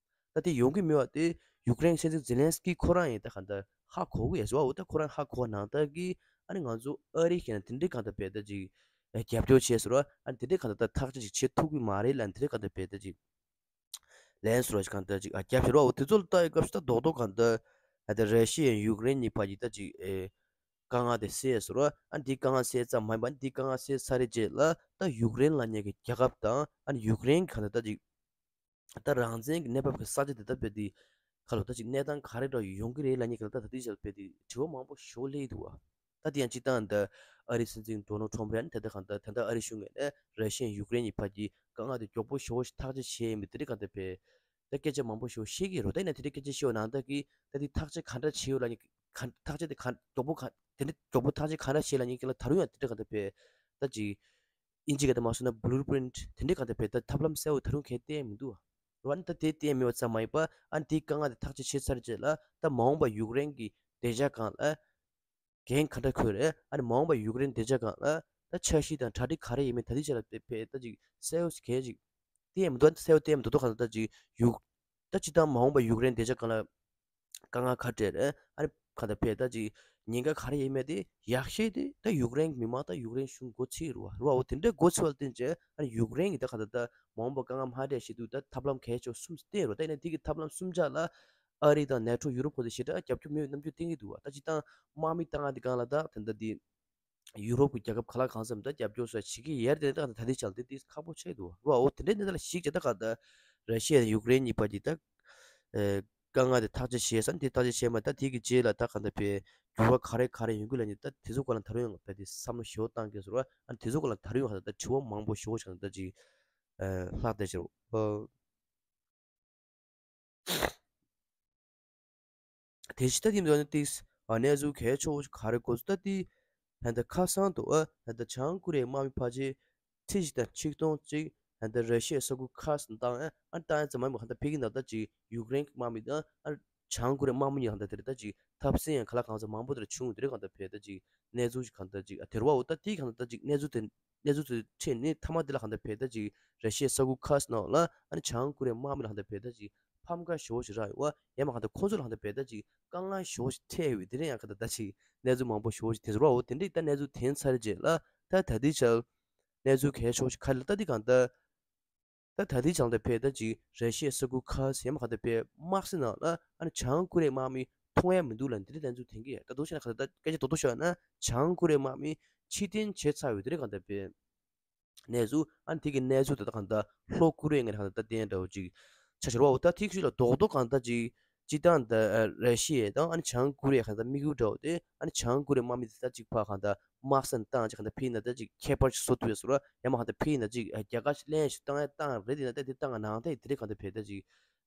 ད་དེ་ཡོང་གི་མེད་པ་དེ་ཡུཀ་རེན་སྲིད་འཛིན་ཛེ་ལན་སི་ཀི་ཁོ་རང་ཡིན་ད་གང་ད་ཧ་གོ་གི་ཡ་ཟོ་འོ་ད་ཁོ་རང་ཧ་གོ་ནང་ད་གི་ཨ་ནི་ང་ཚོ་ཨ་རི་ཁེ་ན་དེ་འདྲའི་གང་ད་བས་ད་ཅིག་རྒྱབ་སྐྱོར་བྱས་སོ་ར་ཨ་ནི་དེ་འདྲའི་གང་ད་ད་ཐག་གཅོད་ཅིག་བྱེད་ཐུབ་གི་མ་རེད་ལ་དེ་འདྲའི་གང་ད་བས་ད་ཅིག་ལན་སོ་ར་ཅིག་གང་ལྟར་ཅིག་ཨ་རྒྱབ་ཤོར་བ་འོ་དེ་ཚོ་ལ་ལྟ་ཡི་སྐབས་སུ་ད་རྡོག་རྡོག་གང་ལྟར་ཨ་ད་ར་ཤི་ཡ་ཡུཀ་རེན་གཉིས་བར་གྱི་ད་ཅིག་ཨེ་དཀའ་ངལ་དེ་སེལ་སོང་ར་ཨ་འདི་དཀའ་ངལ་སེལ་ཙམ་མ་ཡིན་པ་འདི་དཀའ་ངལ་སེལ་ཚར་རེད་རྗེས་ལ་ད་ཡུཀ་རེན་ལབ་མཁན་གྱི་རྒྱལ་ཁབ་དང་ཨ་ནི་ཡུཀ་རེན་གྱི་གང་ལྟར་ད་ཅིག་ད་རང་བཙན་གྱི་གནས་བབ་ཀྱི་ས་ཆ་དེ་ད་དཔེ་དེ་ཁ་ལོ་ད་ཅིག་གནས་སྟངས་ག་རེ་འདྲ་ཡོང་གི་རེད་ལབ་མཁན་གྱི་ད་ད་དེ་ཞབས་དཔེ་དེ་དྲི་བ་མང་པོ་ཞིག་སླེབས་འདུག་བ། ད་དེ་ཡང་སྤྱིར་བཏང་འདི་ཨ་རིའི་སྲིད་འཛིན་ཌོ་ནལ་ཊམ་རེད་ཨ་ནི་ད་ལྟ་གང་ལྟར་ད་ལྟ་ཨ་རིའི་གཞུང་ངོས་ནས་ར་ཤི་ཡ་ཡུཀ་རེན་གཉིས་བར་གྱི་དཀའ་ངལ་དེ་མགྱོགས་པོ་ཞེ་པོ་ཞིག་ཐག་གཅོད་བྱས་ཡིན་པའི་དེ་འདྲའི་གང་ལྟར་བས་ད་སྐད་ཆ་མང་པོ་ཞེ་པོ་བཤད་ཀྱི་ཡོད་རེད། ད་ཡིན་ན་དེ་འདྲའི་སྐད་ཆ་བཤད་པ་ནང་ལྟར་གྱི་ད་དེ་ཐག་གཅོད་ག་འདྲ་བྱས་ཡོད་ལབ་ནི་ག་ཐག་གཅོད་དེ་ག་མགྱོགས་པོ་ག་དེ་འདྲ་མགྱོགས་པོ་ཐག་གཅོད་ག་འདྲ་བྱས་ལབ་ནི་གི་ལ་ད་རུང་ཡང་དེ་འདྲའི་གང་ལྟར་བས་ད་ཅིག་ཨིན་ཇི་སྐད་དུ་མ་སོང་ན་བྷུ་ལུ་པི་རིན་ཊི་དེ་འདྲའི་གང་ལྟར་བས་ད་ཐབས་ལམ་གསལ་བོ་ད་རུང་གང་ཡང་བསྟན་མི་འདུག་བ། རེད་བ། ད་དེ་བསྟན་མེད་པ་ཙམ་མ་ཡིན་པ་ཨ་ནི་དེའི་དཀའ་ངལ་དེ་ཐག་གཅོད་བྱས་ཚར་རྗེས་ལ་ད་མ་འོངས་པ་ཡུཀ་རེན་གྱི་བདེ་འཇགས་སྒང་ལ་འགན་ག་འདྲ་འཁུར་རེད། ཨ་ནི་མ་འོངས་པ་ཡུཀ་རེན་བདེ་འཇགས་སྒང་ལ་ད་འཆར་གཞི་དང་གྲ་སྒྲིག་ག་རེ་ཡིན་མིན་ད་ལྟའི་ཆ་ལ་དཔེ་དཔེ་ད་ཅིག་གསལ་པོ་གང་ཅིག་བསྟན་མི་འདུག་ཨ་ནི་གསལ་པོ་བསྟན་མི་འདུག་ད་གང་ལྟར་ད་ཅིག་ཡུཀ་ད་སྤྱིར་བཏང་མ་འོངས་པ་ཡུཀ་རེན་བདེ་འཇགས་སྒང་ལ་དཀའ་ངལ་ག་འཕྲད་རེད། ཨ་ནི་གང་ལྟར་དཔེ་ད་ཅིག་ཉེན་ཁ་ག་རེ་ཡིན་མིན་དེ་ཡག་ཤོས་དེ་ད་ཡུཀ་རེན་གྱི་མི་མང་ད་ཡུཀ་རེན་གཞུང་མགོ་ཚོས་རེད་བ། རེད་བ། འོ་དེ་འདྲའི་མགོ་ཚོས་པ་ལ་བརྟེན་བྱས་ཨ་ནི་ཡུཀ་རེན་གྱི་ད་གང་ལྟར་ད་མ་འོངས་པ་དཀའ་ངལ་མ་འཕྲད་ཆེད་དུ་ད་ཐབས་ལམ་གལ་ཆེ་བ་གསུམ་བསྟན་རེད། ད་ཡིན་ན་དེ་གི་ཐབས་ལམ་གསུམ་ཆ་ལ་ཨ་རི་དང་ནེ་ཊོ་ཡུ་རོབ་ཁོ་ཚོ་ཞེ་དྲག་རྒྱབ་སྐྱོར་མེད་པའི་རྣམ་འགྱུར་བསྟན་གྱི་འདུག་བ། ད་སྤྱིར་བཏང་དམག་མི་བཏང་ཡ་དེ་སྒང་ལ་ད་ད་ལྟ་དེ་ཡུ་རོབ་ཀྱི་རྒྱལ་ཁབ་ག་ལ་གང་འཚམ་ད་རྒྱབ་སྐྱོར་སོགས་བྱེད་ཀྱི་ཡོད་རེད་དེ། ད་ད་ལྟའི་ཆར་དེ་དེ་ཁག་པོ་ཆགས་འདུག་བ། འོ་དེ་འདྲའི་གནས་སྟངས་ལ་གཞིགས་བྱས་ད་ག་ད་ར་ཤི་ཡ་དང་ཡུཀ་རེན་གཉིས་བར་གྱི་ད་ཨེ་དཀའ་ངལ་དེ་ཐག་གཅོད་བྱས་ས་ནི་དེ་ཐག་གཅོད་བྱས་མ་ད་དེ་གི་རྗེས་ལ་ད་ག་ད་དཔེ་འགྱུར་བ་ག་རེ་ག་རེ་ཡོང་གི་ལ་ནི་ད་དེ་ཚོ་སྐོར་ལ་ད་རུང་ཡང་དཔེ་དེ་བསམ་བློ་ཞེ་པོ་བཏང་གི་ཟེར་བ། ཨ་ནི་དེ་ཚོ་སྐོར་ལ་ད་རུང་ཡང་ག་ད་ད་དྲི་བ་མང་པོ་ཞེ་པོ་ཞིག་ད་ཅིག་ཨེ་ལྷག་བསྡད་ཤག་རོ། དེ་ཕྱི་ད་དེ་འདྲ་ནི་ཏིས་ཨ་གནས་ཚུལ་གལ་ཆེ་བོ་ཞིག་ག་རེ་གོ་ཚུལ་ད་དེ་ཧན་ད་ཁ་སང་དུ་ཨ་ཧན་ད་བྱང་ཀོ་རི་ཡའི་དམག་མི་ཕལ་ཆེར་ཁྲི་གཅིག་དང་ཆིག་སྟོང་གཅིག་ཧན་ད་ར་ཤི་ཡའི་ས་ཁུལ་ཁ་སང་བཏང་ཨ་ཨ་བཏང་ཡ་ཙམ་མ་ཡིན་པ་ཧན་ད་ཕ་གི་ནང་ད་ཅིག་ཡུཀ་རེན་གྱི་དམག་མི་དང་ཨ་བྱང་ཀོ་རི་ཡའི་དམག་མི་གཉིས་ཧན་ད་དེ་རེད་ད་ཅིག་འཐབ་སེང་ཡང་ག་ལ་གང་ཚ་མང་པོ་དེ་འདྲ་བྱུང་དེ་རེད། གང་ད་བས་ད་ཅིག་གནས་ཚུལ་ཞིག་གང་ད་ཅིག་ཨ་དེ་རེད་བ། འོ་ད་དེ་གང་ད་ད་ཅིག་གནས་ཚུལ་དེ་གནས་ཚུལ་དེ་འཕྲད་ནས་མཐའ་མ་དེ་ལ་གང་ལྟར་བས་ད་ཅིག་ར་ཤི་ཡའི་ས་ཁུལ་ཁ་སང་ནང་ལ་ཨ་ནི་བྱང་ཀོ་རི་ཡའི་དམག་མི་ལ་གང་ལྟར་བས་ད་ཅིག་ཕམ་ཁ་ཞེ་པོ་ཞིག་རག་ཡོད་པ། ཡང་མ་གང་ལྟར་ཁོང་ཚོ་ལ་གང་ལྟར་བས་ད་ཅིག་དཀའ་ངལ་ཞེ་པོ་ཞིག་འཕྲད་ཡོད་པའི་དེ་རིང་ཡང་གང་ལྟར་ད་ཅིག་གནས་ཚུལ་མང་པོ་ཞེ་པོ་ཞིག་དེ་ཚོ་རོ། འོ་དེ་འདྲའི་ད་གནས་ཚུལ་དེ་ཚར་རྗེས་ལ་ད་ད་ལྟའི་ཆར་གནས་ཚུལ་གལ་ཆེ་ཤོས་ཤིག་ག་རེ་ལ་ད་འདི་གང་ལྟར་ད་ད་ལྟའི་ཆར་ལ་ད་བས་ད་ཅིག་ར་ཤི་ཡའི་ས་ཁུལ་ཁ་སང་ཡང་མ་གང་ལྟར་བས་དམག་ས་ནང་ལ་ཨ་ནི་བྱང་ཀོ་རི་ཡའི་དམག་མི་མཐོང་ཡ་མི་འདུག་ལ་འདི་འདྲའི་གནས་ཚུལ་ཐོན་གྱི་ཡོད། ད་དུང་བཤད་ན་གང་ལྟར་ད་སྐད་ཆ་རྡོག་རྡོག་ཤོད་ན་བྱང་ཀོ་རི་ཡའི་དམག་མི་ཕྱིར་འཐེན་བྱས་ཚར་ཡོད་དེ་རེད། གང་ལྟར་བས་གནས་ཚུལ་ཨ་ནི་དེ་གི་གནས་ཚུལ་དེ་ད་གང་ལྟར་ལྷོ་ཀོ་རི་ཡ་ངོས་ནས་གང་ལྟར་ད་བསྟན་འདྲ་བོ་ཅིག་ཆ་ཤར་བ། འོ་ད་ཐིག་ཤུལ་ལ་རྡོག་རྡོག་གང་ལྟར་ཅིག་སྤྱིར་བཏང་ད་ར་ཤི་ཡ་དང་ཨ་ནི་བྱང་ཀོ་རི་ཡ་གང་ལྟར་དམིགས་ཡུལ་འདྲ་བོ་དེ་ཨ་ནི་བྱང་ཀོ་རི་ཡའི་དམག་མི་དེ་ད་ཅིག་ཕར་གང་ལྟར་དམག་ས་ནས་བཏང་ཅིག་གང་ལྟར་ཕེབས་ན་ད་ཅིག་ཁྱད་པར་ཅིག་བཟོ་ཐུབ་ཡ་བཟོ་ར། ཡང་མ་གང་ལྟར་ཕེབས་ན་ཅིག་རྒྱ་གར་ལན་ཞིག་བཏང་ཡ་བཏང་རེད། དེ་ན་ད་དེ་བཏང་ནང་ད་དེ་རེད། གང་ལྟར་བས་ད་ཅིག་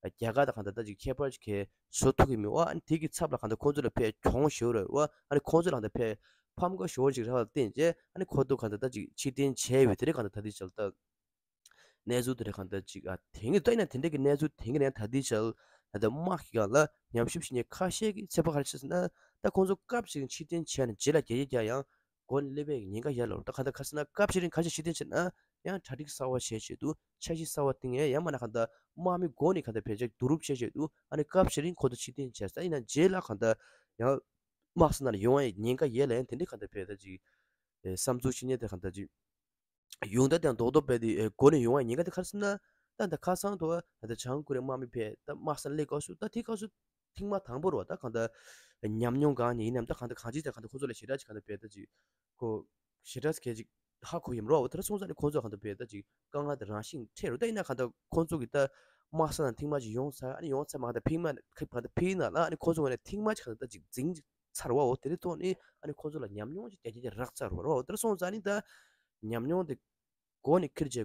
རྒྱ་གར་དང་གང་ལྟར་ད་ཅིག་ཁྱད་པར་ཅིག་གས་བཟོ་ཐུབ་ཀྱི་མེད་པ། ཨ་ནི་དེ་གི་ཚབ་ལ་གང་ལྟར་ཁོང་ཚོ་ལ་ཕར་གྱོང་ཞེ་པོ་རེད་པ། ཨ་ནི་ཁོང་ཚོ་ལ་གང་ལྟར་ཕར་ཕམ་ཁ་ཞེ་པོ་ཅིག་རག་ལ་བརྟེན་བྱས་ཨ་ནི་ཁོ་ཚོ་གང་ལྟར་ད་ཅིག་ཕྱིར་འཐེན་བྱས་ཡོད་དེ་རེད། གང་ལྟར་ད་ལྟའི་ཆར་ད་གནས་ཚུལ་དེ་འདྲ་གང་ལྟར་ཅིག་ཨ་དེང་གི་ད་ཡིན་ན་དེ་འདྲ་གི་གནས་ཚུལ་དེང་གི་ནས་ད་ལྟའི་ཆར་ད་ལྟ་དམག་གི་སྒང་ལ་ཉམས་ཞིབ་བྱེད་མཁན་ཁ་ཤས་ཀྱིས་ཚོད་དཔག་ག་རེ་བྱས་ཟེར་ན། ད་ཁོང་ཚོ་སྐབས་ཤིག་ཕྱིར་འཐེན་བྱས་ནས་རྗེས་ལ་རྒྱ་རྒྱ་རྒྱ་ཡང་སྒོ་ནས་སླེབས་པའི་ཉེན་ཁ་ཡོད་ལ། ད་གང་ལྟར་ག་རེ་ཟེར་ན་སྐབས་ཤིག་རིང་ཁ་ཤས་ཕྱིར་འཐེན་བྱས་ན་ཡང་གྲ་སྒྲིག་གསར་པ་བྱེད་ཆེད་དུ་འཆར་གཞི་གསར་པ་བཏིང་ཡས་ཡང་མིན་ན་གང་ལྟར་དམག་མི་སྒོ་ནས་གང་ལྟར་བེད་སྤྱོད་བསྡུ་རུབ་བྱེད་ཆེད་དུ་ཨ་ནི་སྐབས་ཤིག་རིང་ཁོ་ཚོ་ཕྱིར་འཐེན་བྱས་ས་ཡིན་ན་རྗེས་ལ་གང་ལྟར་ཡང་དམག་ས་ནང་ལ་ཡོང་བའི་ཉེན་ཁ་ཡོད་ལ། ཡང་དེ་འདྲའི་གང་ལྟར་བས་ད་ཅིག་བསམ་ཚུལ་བྱེད་མཁན་དེ་གང་ལྟར་ཅིག་ཡོང་ད་དེ་ཡང་རྡོག་རྡོག་བས་དེ་སྒོ་ནས་ཡོང་བའི་ཉེན་ཁ་དེ་ག་རེ་ཟེར་ན། ད་ད་ཁ་སང་དུ་ད་བྱང་ཀོ་རི་ཡའི་དམག་མི་བས་ད་དམག་ས་ནང་སླེབས་སྐབས་སུ་ད་དེ་སྐབས་སུ་ཐེངས་མ་དང་པོ་རེད་པ། ད་གང་ལྟར་ཉམས་མྱོང་གང་ནས་ཡིན་ནམ། ད་གང་ལྟར་གང་ཅི་ད་གང་ལྟར་ཁོ་ཚོ་ལ་ཞེ་དྲག་ཅིག་གང་ལྟར་བས་ད་ཅིག་ཁོ་ཞེ་དྲག་སྐད་ཅིག་ཧ་གོ་ཡིན་རོགས། དེ་འདྲ་སོང་ཙང་ནི་ཁོང་ཚོ་གང་ལྟར་བས་ད་ཅིག་དཀའ་ངལ་དེ་རང་བཞིན་འཕྲད་རོགས། ད་ཡིན་ན་གང་ལྟར་ཁོང་ཚོ་གི་ད་དམག་ས་ནང་ཐེངས་མ་ཅིག་ཡོང་ཚར། ཨ་ནི་ཡོང་ཚར་མ་གང་ལྟར་ཕིག་མ་གང་ལྟར་ཕིག་ན་ལ་ཨ་ནི་ཁོང་ཚོ་ངོས་ནས་ཐེངས་མ་ཅིག་གང་ལྟར་ད་ཅིག་འཛིང་ཅིག་ཚར་བའོ། དེ་འདྲའི་ཐོག་ནས་ཨ་ནི་ཁོང་ཚོ་ལ་ཉམས་མྱོང་ཅིག་རྒྱ་ཆེ་ཅིག་རག་ཚར་རོགས། དེ་འདྲ་སོང་ཙང་ནི་ད་ཉམས་མྱོང་དེ་སྒོ་ནས་ཁྱེར་བྱས་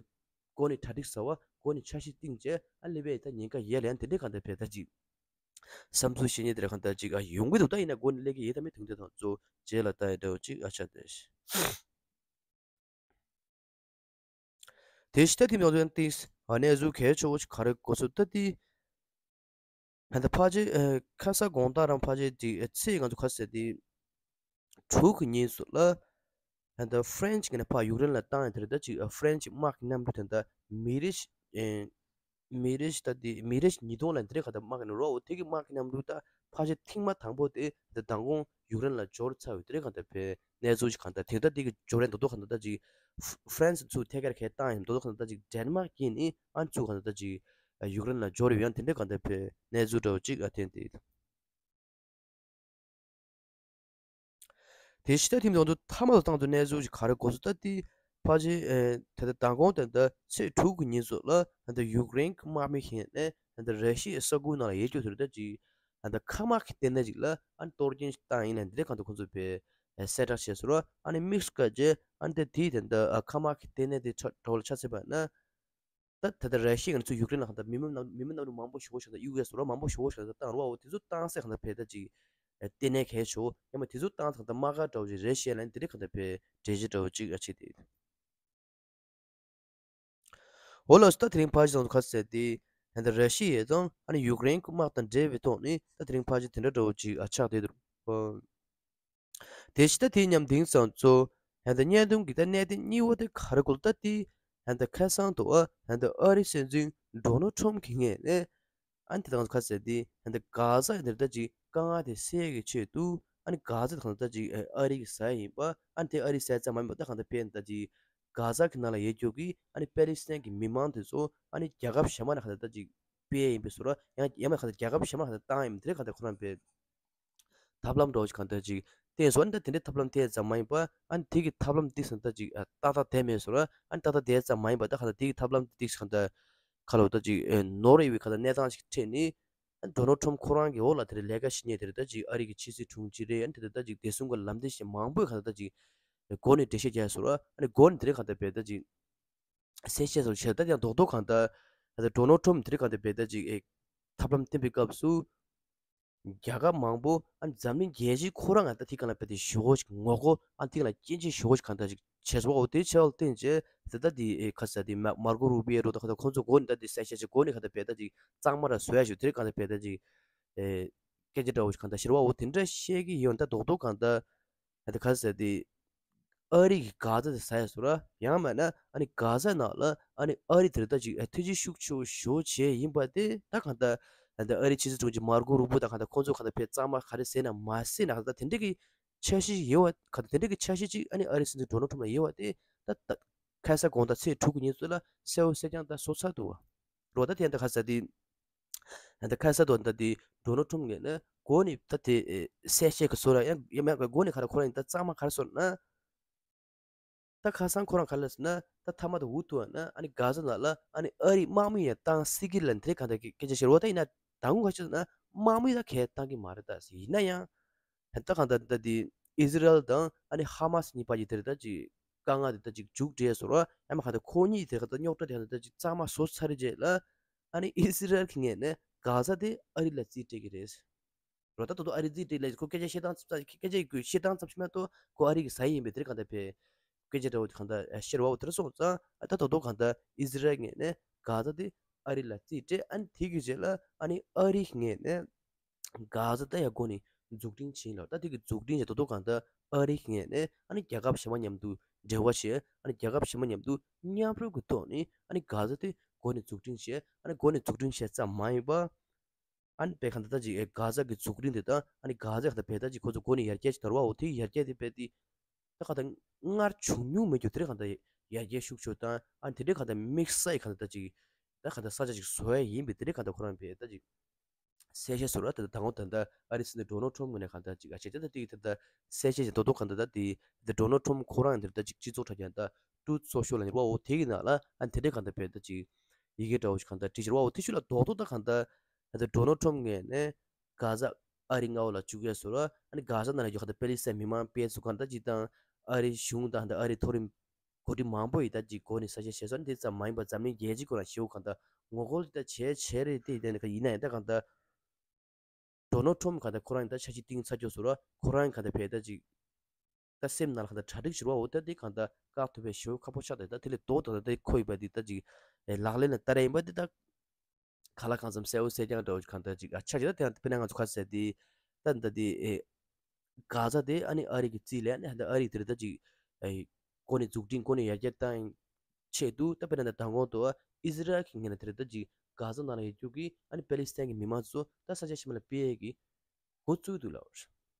སྒོ་ནས་གྲ་སྒྲིག་ཟ་བ་སྒོ་ནས་འཆར་གཞི་བཏིང་བྱས་ཨ་སླེབས་པའི་ད་ཉེན་ཁ་ཡོད་ལ། ཡང་དེ་འདྲའི་གང་ལྟར་བས་ད་ཅིག་ བསམ་ཚུལ་བཤད་མཁན་དེ་རེད། གང་ལྟར་ཅིག་ཨ་ཡོང་གི་འདུག་ད་ཡིན་ན་འགོ་ནས་སླེབས་ཀྱི་ཡོད་དམ་མེད་དེ་དང་ཚོ་རྗེས་ལ་ལྟ་ཡ་འདྲ་བོ་ཅིག་ཨ་ཆགས་བསྡད་ཤག་དེ་ཕྱི་ལ་ཐིམ་ཡོང་དུས་ཏིས་ཨ་གནས་ཚུལ་གལ་ཆེ་བོ་ཞིག་ག་རེ་གོ་སོང་ད་དེ། ད་ལྟ་ཕལ་ཆེར་ཨ་ཁ་སང་དགོང་དག་རང་ཕལ་ཆེར་དེ་ཨ་ཚེས་ང་ཚོ་ག་ཟེར་དེ། དྲུག་གི་ཉིན་སུ་ལ་ད་ལྟ་ཧྥ་རན་སི་ངོས་ནས་ཕར་ཡུཀ་རེན་ལ་བཏང་ཡ་དེ་རེད། ད་ཅིག་ཨ་ཧྥ་རན་སི་དམག་གི་གནམ་གྲུ་དེ་འདྲ་མི་རེ་ཞིག་ཨེ་མི་རེ་ཞིག་ད་དེ་མི་རེ་ཞིག་ཉིས་སྟོང་ལ་འདི་རེད། ག་ད་དམག་གི་ནང་རོགས་འོ་དེ་གི་དམག་གི་གནམ་གྲུ་ད་ཕལ་ཆེར་ཐེངས་མ་དང་པོ་དེ་ད་མདང་དགོང་ཡུཀ་རེན་ལ་འབྱོར་ཚར་ཡོད་དེ་རེད། ག་ད་བས་གནས་ཚུལ་ཞིག་ག་ད་དེ་ད་དེ་གི་འབྱོར་ཡ་མདོག་མདོག་ག་ད་ད་ཅིག་ཧྥ་རན་སི་ཚུར་ཐད་ཀར་གས་བཏང་ཡ་མདོག་མདོག་ག་ད་ད་ཅིག་ཌེན་མག་གིས་ནི་ཨ་ཚུར་ག་ད་ད་ཅིག་ཡུཀ་རེན་ལ་འབྱོར་ཡོད། ཡང་དེ་འདྲ་ག་ད་བས་གནས་ཚུལ་འདྲ་བོ་ཅིག་ཨ་ཐོན་ཏེ། དེ་ཕྱི་ལ་ཐིམ་དང་དུ་མཐའ་མ་དུ་བཏང་དུ་གནས་ཚུལ་ཞིག་ག་རེ་གོ་སོང་ད་དེ་ཕལ་ཆེར་ཨེ་ད་ལྟ་མདང་དགོང་དེ་འདྲ་ཚེས་དྲུག་གི་ཉིན་སོགས་ལ་ད་ལྟ་ཡུཀ་རེན་གྱི་དམག་མི་ཞིག་ནས་ད་ལྟ་ར་ཤི་ཡའི་ས་ཁུལ་ནང་ལ་ཡོད་རྒྱུ་དེ་རེད། ད་ཅིག་ད་ལྟ་མཁའ་དམག་གི་ལྟེ་གནས་ཅིག་ལ་ཨ་ནི་གཏོར་སྐྱོན་ཞིག་བཏང་ཡིན་ན་འདི་འདྲ་གང་དུ་ཁོང་ཚོས་པའི་གསལ་བསྒྲགས་བྱས་སོང་ར། ཨ་ནི་དམིགས་སུ་བཀར་རྗེས་ཨ་ནི་དེ་དེའི་དེ་འདྲ་མཁའ་དམག་གི་ལྟེ་གནས་དེ་ཆ་གྲོགས་ལ་ཆ་བཞག་པ་ན། ད་ད་ལྟ་ར་ཤི་ཡ་ང་ཚོ་ཡུཀ་རེན་ལ་གང་ལྟར་མི་མང་མི་མང་གནམ་གྲུ་མང་པོ་ཞེ་པོ་ཞིག་དང་གཡུག་ཡས་སོགས་ར་མང་པོ་ཞེ་པོ་ཞིག་དང་བཏང་རོགས་འོ་དེ་ཚོ་བཏང་སའི་གང་ལྟར་བས་ད་ཅིག་ལྟེ་གནས་གལ་ཆེ་བོ་ཡང་མ་དེ་ཚོ་བཏང་ཚང་ད་དམག་སྒར་འདྲ་བོ་ཅིག་རེད་ཤེས་ལན་དེ་རིགས་གང་ལྟར་བས་འགྲེལ་བཤད་འདྲ་བོ་ཅིག་ཨ་བྱེད་དེ། འོ་ལགས་སོ། ད་དེ་རིང་ཕར་ཞིག་དང་ཁ་གསལ་ཏེ་ད་ལྟ་ར་ཤི་ཡས་དང་ཨ་ནི་ཡུཀ་རེན་གྱི་དམག་དང་འབྲེལ་བའི་ཐོག་ནས་ད་དེ་རིང་ཕར་ཞིག་དེ་འདྲ་འདྲ་བོ་ཅིག་ཨ་ཆགས་བསྡད་འདུག་དེ་ཕྱི་ད་དེའི་མཉམ་དེང་སང་གཙོ་ཧན་ད་བརྙན་ཐུང་གི་ད་གནད་དོན་གཉིས་པ་དེ་ག་རེ་གོ་ལ་ད་དེ་ཧན་ད་ཁ་སང་དུ་ཨ་ཧན་ད་ཨ་རི་སྲིད་འཛིན་ཌོ་ནལ་ཁྲོམ་གྱི་ངོས་ནས་ཨ་ནི་དེ་དང་ཁ་གསལ་ཏེ་ཧན་ད་གྷ་ཛ་འདིར་ད་ཅིག་དཀའ་ངལ་དེ་སེལ་གྱི་ཆེད་དུ་ཨ་ནི་གྷ་ཛ་དང་ད་ཅིག་ཨ་རི་གི་ས་ཡིན་པ་ཨ་ནི་དེ་ཨ་རི་ས་ཙམ་མ་ཡིན་པ་ད་ཧན་ད་ཕན་ད་ཅིག་གྷ་ཛ་གི་ནང་ལ་ཡོད་རྒྱུ་གི་ཨ་ནི་པེ་ལི་སི་ཐན་གྱི་མི་མང་དེ་ཚོ་ཨ་ནི་རྒྱལ་ཁབ་གཞན་མ་ནས་ཧན་ད་ད་ཅིག་སྤེལ་ཡིན་པའི་བཟོ་འདྲ་ཡང་ཡང་མིན་ཁ་ད་རྒྱལ་ཁབ་གཞན་མ་ཁ་ད་བཏང་ཡིན་དེ་རེད། ཁ་ད་ཁོ་རང་པའི་ཐབས་ལམ་འདྲ་བོ་ཞིག་གང་ལྟར་ཅིག་བསྟན་སོང་། ཨ་ནི་ད་དེ་འདྲའི་ཐབས་ལམ་དེ་ཙམ་མ་ཡིན་པ་ཨ་ནི་དེ་གི་ཐབས་ལམ་དེ་ཙམ་ད་ཅིག་ཨ་ཏག་ཏག་བསྡད་མེད་སོང་ར། ཨ་ནི་ཏག་ཏག་བསྡད་ཙམ་མ་ཡིན་པ་ད་གང་ལྟར་དེ་གི་ཐབས་ལམ་དེ་ཙམ་གང་ལྟར་ཁ་ལོ་ད་ཅིག་ཨེ་ནོར་ཡོད་པའི་གང་ལྟར་གནས་སྟངས་ཤིག་འཕྲད་ནས་ཨ་ནི་ཌོ་ནལ་ཁྲོམ་ཁོ་རང་གི་འོག་ལ་དེ་རེད་ལས་ཀ་བྱེད་མཁན་དེ་རེད། ད་ཅིག་ཨ་རི་གི་ཕྱི་སྲིད་དྲུང་ཆེ་རེད། ཨ་ནི་དེ་ད་ཅིག་བདེ་སྲུང་གི་ལམ་སྟོན་བྱེད་མང་པོས་གང་ལྟར་ད་ཅིག་སྒོ་ནས་འགྲེལ་བཤད་རྒྱག་སོང་ར། ཨ་ནི་སྒོ་ནས་དེ་རེད་གང་ལྟར་བས་ད་ཅིག་གསལ་བཤད་སོགས་བྱས། ད་ཡང་རྡོག་རྡོག་གང་ལྟར་ད་ལྟ་ཌོ་ནལ་ཁྲོམ་དེ་རིང་གང་ལྟར་བས་ད་ཅིག་ཨེ་ཐབས་ལམ་བསྟན་པའི་སྐབས་སུ་རྒྱལ་ཁབ་མང་པོ་ཨ་འཛམ་གླིང་རྒྱལ་སྤྱི་ཁོ་རང་ང་ད་ཐིག་གང་ལ་བས་ཏེ་ཞུ་གོ་ཞིག་ངོ་རྒོལ་ཨ་ཐིག་ལ་སྐྱོན་བརྗོད་ཞུ་གོ་ཞིག་གང་ལྟར་ཞིག་བྱས་སོ། འོ་དེ་ཆེ་བ་བསྟན་བྱས་ད་ལྟ་དེ་ཨེ་ཁ་ས་དེ་མ་མར་ཀོ་རུ་བི་ཨེ་རོ་ད་གང་ལྟར་ཁོང་ཚོ་སྒོ་ནས་ད་དེ་གསལ་བཤད་བྱས་སྒོ་ནས་གང་ལྟར་བས་ད་ཅིག་གཙང་མ་ར་བཟོ་ཡ་ཞུ་དེ་རིང་གང་ལྟར་བས་ད་ཅིག་ཨེ་སྐད་ཆ་འདྲ་བོ་ཞིག་གང་ལྟར་ཤེར་བ་འོ་དེ་འདྲ་བཤད་ཀྱི་ཡོད། ད་རྡོག་རྡོག་གང་ལྟར་ད་ལྟ་ཁ་ས་དེ། ཨ་རི་གི་གྷ་ཛ་དེ་ཟ་ཡ་སོ་ར། ཡང་མིན་ན་ཨ་ནི་གྷ་ཛ་ནང་ལ་ཨ་ནི་ཨ་རི་དེར་ད་ཅིག་ཨ་ཐེ་ཇུས་ཤུགས་ཆེ་བོ་ཞེ་པོ་བྱས་ཡིན་པ་དེ་ད་གང་ལྟར་ད་ལྟ་ཨ་རི་ཕྱི་སྲིད་དྲུང་ཆེ་མར་ཀོ་རུ་བུ་དང་གང་ལྟར་ཁོང་ཚོ་གང་ལྟར་ཕེ་གཙང་མ་ག་རེ་ཟེར་ན་མ་ཟེར་ན་གང་ལྟར་དེ་འདྲ་གི་འཆར་གཞི་ཡོད་པ་གང་ལྟར་དེ་འདྲ་གི་འཆར་གཞི་ཅིག་ཨ་ནི་ཨ་རི་སྲིད་འཛིན་ཌོ་ནལ་ཁྲོམ་ལ་ཡོད་པ་དེ་ད་ད་ཁ་ས་དགོང་དག་ཚེས་དྲུག་གི་ཉིན་ཚོད་ལ་གསལ་བོ་གསལ་རྐྱང་ད་བཟོ་ཚར་འདུག་བ། རོ་ད་དེ་ད་ཁ་ས་དེ། ད་ཁ་ས་དོ་ད་དེ་ཌོ་ནལ་ཁྲོམ་ངོས་ནས་སྒོ་ནས་ད་དེ་གསལ་བཤད་ཀྱི་བཟོ་ལ་ཡང་ཡང་མེད་པའི་སྒོ་ནས་ག་རེ་ཁོ་རང་ཡིན་ད་གཙང་མ་ག་རེ་བཟོ་ན། ད་ཁ་སང་ཁོ་རང་ག་རེ་ལབ་ཟེར་ན་ད་མཐའ་མ་ད་འུ་ཐུག་ན་ཨ་ནི་གྷ་ཛ་ནང་ལ་ཨ་ནི་ཨ་རིའི་དམག་མི་ཡང་བཏང་སྲིད་ཀྱི་ལ་འདི་གང་ལྟར་སྐད་ཆ་བཤད་རོགས་ད་ཡིན་ན་ད་ངུ་ག་ཅི་ཟེར་ན་དམག་མི་ད་གས་བཏང་གི་མ་རེད་ད་ཟེར། ཡིན་ན་ཡང་། ད་གང་ལྟར་ད་དེ་ཨི་ཟི་རལ་དང་ཨ་ནི་ཧ་མ་སི་གཉིས་བར་གྱི་དེར་ད་ཅིག་དཀའ་ངལ་དེ་ད་ཅིག་མཇུག་སྒྲིལ་སོང་ར། ཡང་མ་གང་ལྟར་ཁོ་གཉིས་དེ་གང་ལྟར་རྙོག་དྲ་དེ་གང་ལྟར་ད་ཅིག་གཙང་མ་བཟོ་ཚར་རྗེས་ལ་ཨ་ནི་ཨི་ཟི་རལ་གྱི་ངོས་ནས་གྷ་ཛ་དེ་ཨ་རི་ལ་རྩིས་སྤྲད་ཀྱི་རེད། རོ་ད་ད་དུང་ཨ་རི་རྩིས་སྤྲད་ལས་ཁོ་སྐད་ཆ་བཤད་སྟངས་ཙམ་སྐད་ཆ་ཡི་བཤད་སྟངས་ཙམ་ཞིག་མ་གཏོགས་ཁོ་ཨ་རི་གི་ཟ་ཡི་ཡིན་པའི་དེར་གང་ལྟར་བས་སྐད་ཆ་འདྲ་བོ་དེ་གང་ལྟར་ཤེར་བ་འོ་དེར་སོང་ཙང་ད་ད་དུང་གང་ལྟར་ཨི་ཟི་རལ་ངོས་ནས་གྷ་ཛ་དེ་ཨ་རི་ལ་རྩིས་སྤྲད། ཨ་ནི་དེ་གི་རྗེས་ལ་ཨ་ནི་ཨ་རི་ངོས་ནས། གྷ་ཛ་ད་ཡ་སྒོ་ནས་འཛུགས་སྐྲུན་བྱིན་ལ་ད་དེ་གི་འཛུགས་སྐྲུན་བྱས་ད་དུང་གང་ལྟར་ཨ་རི་ངོས་ནས་ཨ་ནི་རྒྱལ་ཁབ་གཞན་མ་མཉམ་དུ་འབྲེལ་བ་བྱས། ཨ་ནི་རྒྱལ་ཁབ་གཞན་མ་མཉམ་དུ་མཉམ་རུབ་ཀྱི་ཐོག་ནས་ཨ་ནི་གྷ་ཛ་དེ་སྒོ་ནས་འཛུགས་སྐྲུན་བྱས། ཨ་ནི་སྒོ་ནས་འཛུགས་སྐྲུན་བྱས་ཙམ་མ་ཡིན་པ། ཨ་ནི་པའི་གང་ལྟར་ད་ཅིག་གྷ་ཛ་གི་འཛུགས་སྐྲུན་དེ་དང་ཨ་ནི་གྷ་ཛ་གང་ལྟར་པའི་ད་ཅིག་ཁོ་ཚོ་སྒོ་ནས་ཡར་རྒྱས་ཅིག་དར་བའོ་དེ་ཡར་རྒྱས་དེ་པའི་དེ། ད་གང་ལྟར་སྔར་བྱུང་མྱོང་མེད་རྒྱུ་དེ་རེད་གང་ལྟར་ཡར་རྒྱས་ཤུགས་ཆེ་དང་ཨ་ནི་དེ་འདྲའི་གང་ལྟར་དམིགས་བསལ་གང་ལྟར་ད་ཅིག་ད་གང་ལྟར་ས་ཆ་ཅིག་བཟོ་ཡ་ཡིན་པའི་དེ་འདྲའི་གང་ལྟར་ཁོ་རང་པའི་ད་ཅིག་གསལ་བཤད་སོགས་ར་དེ་ལྟ་དང་པོ་ད་ལྟ་ཨ་རི་སྲིད་འཛིན་ཌོ་ནལ་ཁྲོམ་ངོས་ནས་གང་ལྟར་ཅིག་ཨ་བྱས་ད་ལྟ་དེ་ད་ལྟ་གསལ་བཤད་ཅིག་རྡོག་རྡོག་གང་ལྟར་ད་དེ་ད་ལྟ་ཌོ་ནལ་ཁྲོམ་ཁོ་རང་ཡང་དེ་ལྟ་ཅིག་སྤྱི་ཚོགས་དྲ་རྒྱ་ད་ཊུ་རུ་སོ་ཤལ་ལ་ཉེ་བའོ་དེ་གི་ནང་ལ་ཨ་དེ་འདྲའི་གང་ལྟར་བས་ད་ཅིག་ཡི་གེ་འདྲ་བོ་ཞིག་གང་ལྟར་བྲིས་ཕྱིར་བའོ་དེ་ཤུ་ལ་རྡོག་རྡོག་ད་གང་ལྟར་ད་ལྟ་ཌོ་ནལ་ཁྲོམ་ངོས་ནས་གྷ་ཛ་ཨ་རི་མངའ་འོག་ལ་བཅུག་ཡས་སོགས་ར་ཨ་ནི་གྷ་ཛ་ནང་ལ་ཡོད་གང་ལྟར་པེ་ལི་སི་ཐན་མི་མང་སྤེལ་ཚུགས་གང་ལྟར་ཅིག་དང་ཨ་རི་གཞུང་དང་ད་ཨ་རི་མཐོ་རིམ་འགོ་ཁྲིད་མང་པོ་ཡིས་ད་ཅིག་སྒོ་ནས་གསལ་བཤད་བྱས་སོང་། དེ་ཙམ་མ་ཡིན་པར་འཛམ་གླིང་རྒྱལ་སྤྱི་ཁོ་རང་ཞེ་པོ་གང་ལྟར་ངོ་རྒོལ་དེ་ད་བྱས་བྱས་རེད། དེ་ཡིན་ན་ཡང་ད་གང་ལྟར་ ཌོ་ནལ་ཊམ་གང་ལྟར་ཁོ་རང་ཡིན་ད་འཆར་གཞི་བཏིང་ཚར་ཀྱོག་སོང་ར། ཁོ་རང་གང་ལྟར་ཕེ་ད་ཅིག་ད་སེམས་ནང་ལ་གང་ལྟར་གྲ་སྒྲིག་བྱེད་རོགས་འོ་ད་དེ་གང་ལྟར་བཀག་ཐུབ་པའི་ཞེ་པོ་ཁག་པོ་ཆགས་ད་ད་དེ་ལས་ལྡོག་ད་ད་དེ་ཁོ་ཡིན་པ་དེ་ད་ཅིག་ལག་ལེན་ལ་བསྟར་ཡ་ཡིན་པ་དེ་ད་ག་ལ་གང་འཚམ་གསལ་བོ་གསལ་རྐྱང་འདྲ་བོ་གང་ལྟར་ཅིག་ཨ་ཆ་ཅིག་ད་དེ་དཔེར་ན་ང་ཚོ་ཁ་གསལ་དེ་ད་ད་དེ་ཨེ་གྷ་ཛ་དེ་ཨ་ནི་ཨ་རི་གི་རྩིས་ལས་ཨ་ནི་ད་ཨ་རི་དེ་རེད་ད་ཅིག་ཨེ་གོ་ནས་འཛུགས་སྐྲུན་གོ་ནས་ཡར་རྒྱས་བཏང་ཆེད་དུ་ད་དཔེར་ན་ད་མདང་དགོང་དུ་ཨི་ཟི་རལ་གྱི་ངོས་ནས་དེ་རེད་ད་ཅིག་གྷ་ཛ་ནང་ལ་ཡོད་རྒྱུ་གི་ཨ་ནི་པེ་ལི་སི་ཐན་གྱི་མི་མང་ཚོ་ད་ས་ཆ་ཕྱི་མ་ལ་སྤེལ་ཡས་ཀྱི་འགོ་བཙུགས་འདུག་ལབ།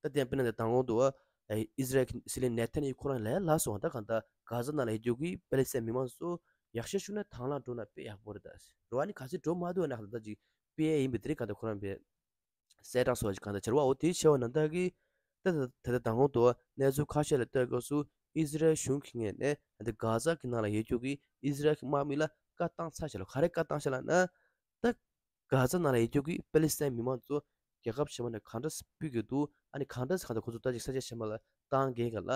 ད་ལྟའི་དཔེར་ན་ད་མདང་དགོང་དུ་ཨ་ཨི་ཟི་རལ་གྱི་སྲིད་བློན་ནེ་ཐན་ཡ་ཧུ་ཁོ་རང་ལས་ལ་སོང་ད་གང་ལྟར་གྷ་ཛ་ནང་ལ་ཡོད་རྒྱུ་གི་པེ་ལི་སི་ཐན་མི་མང་ཚོ་ཡག་ཤོས་ཤུགས་ནས་དང་བླངས་འགྲོ་ན་དཔེ་ཡག་པོ་རེད་ད། རོ་ཨ་ནི་ག་ཚོད་འགྲོ་མ་ཐུབ་ན་གང་ལྟར་ཅིག་སྤེལ་ཡས་ཡིན་པའི་དེ་རིང་གང་ལྟར་ཁོ་རང་པས་གསལ་བསྒྲགས་སོགས་ཀྱི་གང་ལྟར་བྱ་བ་འོ་དེ་བྱས་པ་ན་ད་གི་ད་ད་ད་ད་མདང་དགོང་དུ་གནས་ཚུལ་ཁ་ཤས་ལ་ལྟོས་དགོས་སུ་ཨི་ཟི་རལ་གཞུང་གི་ངོས་ནས་ད་གྷ་ཛ་གི་ནང་ལ་ཡོད་རྒྱུ་གི་ཨི་ཟི་རལ་གྱི་དམག་མི་ལ་བཀའ་བཏང་ཚར་བྱས་ལ་ག་རེ་བཀའ་བཏང་བྱས་ལ་ན། ད་གྷ་ཛ་ནང་ལ་ཡོད་རྒྱུ་གི་པེ་ལི་སི་ཐན་མི་མང་ཚོ་རྒྱལ་ཁབ་གཞན་པ་ནས་གང་འདྲ་སྤུད་དགོས་འདུག་ཨ་ནི་གང་འདྲ་གང་ལྟར་ཁོ་ཚོ་ད་ཅིག་ས་ཆ་གཞན་པ་ལ་བཏང་དགོས་ག་ལ་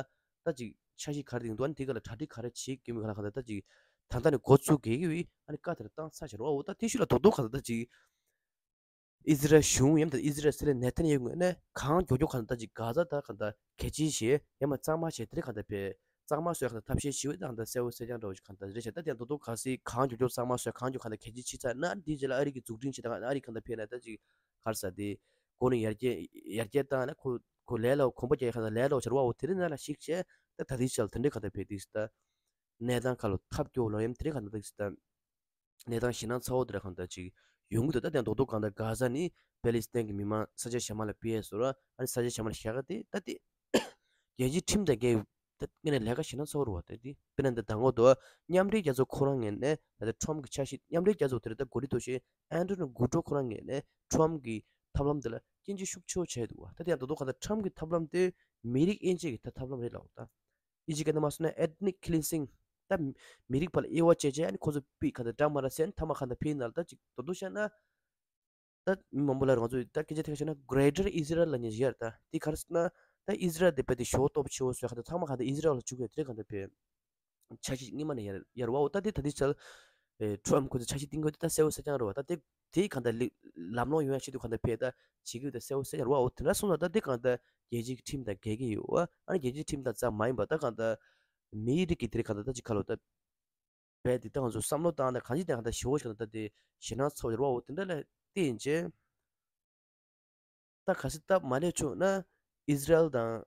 ད་ཅིག་འཆར་གཞི་ག་རེ་འདིང་འདུག་ཨ་ནི་དེ་ག་ལ་གྲ་སྒྲིག་ག་རེ་བྱེད་དགོས་མིན་ག་ལ་གང་ལྟར་ད་ཅིག་ད་ལྟ་ནས་འགོ་བཙུགས་དགོས་ཀྱི་ཡོད་ཨ་ནི་བཀའ་དེ་ལ་བཏང་ཚར་བྱས་རོགས་འོ་ད་དེ་ཤུལ་ལ་རྡོག་རྡོག་ག་ལ་ད་ཅིག་ཨི་ཟི་རལ་གཞུང་ཡང་ད་ཨི་ཟི་རལ་སྲིད་བློན་ནེ་ཐན་ཡ་ཧུ་ངོས་ནས་གང་མགྱོགས་མགྱོགས་ག་ལ་ད་ཅིག་གྷ་ཛ་ད་ག་ལ་གལ་ཆེ་ཞེས་ཡང་མ་གཙང་མ་བྱས་དེ་རིང་ག་ལ་ད་པས། གཙང་མ་བཟོ་ཡག་གི་ཐབས་ཤེས་ཞིག་དང་ད་གསལ་བོ་གསལ་རྐྱང་འདྲ་བོ་ཞིག་གང་ལྟར་རེད་ཤག་ད་དེ་ཡང་རྡོག་རྡོག་ག་སྲིད་གང་མགྱོགས་མགྱོགས་གཙང་མ་བཟོ་ཡག་གང་མགྱོགས་གང་ལྟར་གལ་ཆེ་ཆེ་ཚར་ན་འདི་རྗེས་ལ་ཨ་རི་གི་འཛུགས་སྐྲུན་བྱེད་སྟངས་ཨ་རི་གང་ལྟར་ཕེབས་ན་ད་ཅིག་ག་རེ་ཟེར་དེ་གོ་ནས་ཡར་རྒྱས་ཡར་རྒྱས་བཏང་ན་ཁོ་ཁོ་ལས་སླ་གོམ་པ་རྒྱག་ཡག་གང་ལྟར་ལས་སླ་བོ་བྱ་བ་འོ་དེ་རིང་ནང་ལ་ཞིག་བྱས་ད་ད་ལྟའི་ཆར་དེ་འདྲའི་གང་ལྟར་ཕེབས་དུས་ད་གནས་སྟངས་ཁ་ལོ་ཐབས་སྐྱོ་ལོ་ཡམ་དེ་རིང་གང་ལྟར་ད་གནས་སྟངས་ཞེད་སྣང་ཚ་བོ་དེ་འདྲ་གང་ལྟར་ཅིག་ཡོང་གི་འདུག་ད་དེ་ཡང་རྡོག་རྡོག་གང་ལྟར་གྷ་ཛ་ནི་པེ་ལི་སི་ཐན་གྱི་མི་མང་ས་ཆ་གཞན་པ་ལ་སྤེལ་ཡས་བཟོ་ར་ཨ་ནི་ས་ཆ་གཞན་པ་ལ་བཞག་ག་དེ་ད་དེ་རྒྱལ་སྤྱིའི་ཁྲིམས་དང་འགལ་ཡོད་ད་ངས་ནས་ལས་ཀ་ཞེད་སྣང་ཚ་བོ་རེད་བ། ད་དེ་དཔེར་ན་འདི་ད་ངོ་དོ་མཉམ་འབྲེལ་རྒྱལ་ཚོགས་ཁོ་རང་ངོས་ནས་ད་ལྟ་ཁྲོམ་གྱི་འཆར་གཞི་མཉམ་འབྲེལ་རྒྱལ་ཚོགས་དེ་རེད་ད་འགོ་ཁྲིད་ཐོག་ཤེས་ཨན་ཏོ་ནི་གུ་ཏྲོ་ཁོ་རང་ངོས་ནས་ཁྲོམ་གྱི་ཐབས་ལམ་དེ་ལ་སྐྱོན་བརྗོད་ཤུགས་ཆེ་བོ་བྱས་འདུག་བ། ད་དེ་ཡང་རྡོག་རྡོག་གང་ལྟར་ཁྲོམ་གྱི་ཐབས་ལམ་དེ་མི་རིགས་དབྱེ་འབྱེད་ཀྱི་ད་ཐབས་ལམ་རེད་ལབ་ད། ཨི་ཇིབ་སྐད་ནང་མ་སོང་ན་ethnic cleansing ད་མི་རིགས་བར་ལ་དབྱེ་བ་ཕྱེ་བྱས་ཨ་ནི་ཁོ་ཚོ་པི་ག་ད་འདྲ་མ་ར་ཟེར་ཨ་ནི་ཐ་མ་ག་ད་ཕི་ནལ་ད་ཅིག་རྡོག་རྡོག་བཤད་ན་ད་མི་མང་པོ་ལ་རང་ཚོ་ད་སྐད་ཆ་ཐད་ཀ་བཤད་ན་Greater Israel ལབ་མཁན་ཞིག་ཡོད་རེད་ད། དེ་ག་རེ་ཟེར་ན་ད་ཨི་ཟི་རལ་དེ་དཔེ་དེ་ཞེ་པོ་སྟོབས་ཆེ་བོ་བཟོས་ག་ད་ཚང་མ་ག་ད་ཨི་ཟི་རལ་ལ་བཅུག་ཡོད་དེ་ག་ད་ཕི་འཆར་གཞི་སྔོན་མ་ནས་ཡར་ཡར་བའོ། ད་དེ་ད་དེ་ཚལ་ཁྲོམ་ཁོ་ཚོ་འཆར་གཞི་བཏིང་དགོས་དེ་ད་གསལ་བོ་གསལ་རྐྱང་རེད་བ། ད་དེ་དེ་གང་ལྟར་ལམ་ལྷོང་ཡོང་ཡ་ཆེད་དུ་གང་ལྟར་ཕེབས་ད་བྱེད་ཀྱི་ཡོད་ད་གསལ་བོ་གསལ་རེད་བ། འོ་དེ་འདྲ་སོང་ཙང་ད་དེ་གང་ལྟར་རྒྱལ་སྤྱིའི་ཁྲིམས་དང་འགལ་གྱི་ཡོད་བ། ཨ་ནི་རྒྱལ་སྤྱིའི་ཁྲིམས་དང་ཙམ་མ་ཡིན་པ་ད་གང་ལྟར་མིའི་རིགས་ཀྱི་དེ་རིགས་གང་ལྟར་ད་ཅིག་ཁ་ལོ་ད་བས་དེ་ད་ང་ཚོ་བསམ་བློ་བཏང་ན་གང་ཅི་དེ་གང་ལྟར་ཞེ་བོ་ཞིག་གང་ལྟར་ད་དེ་ཞེད་སྣང་ཚ་བོ་རེད་བ། འོ་དེ་འདྲ་ལ་བལྟས་ཡིན་ཅེ། ད་གལ་སྲིད་སྟབས་མ་ལེགས་བྱུང་ན་ཨི་ཟི་རལ་དང་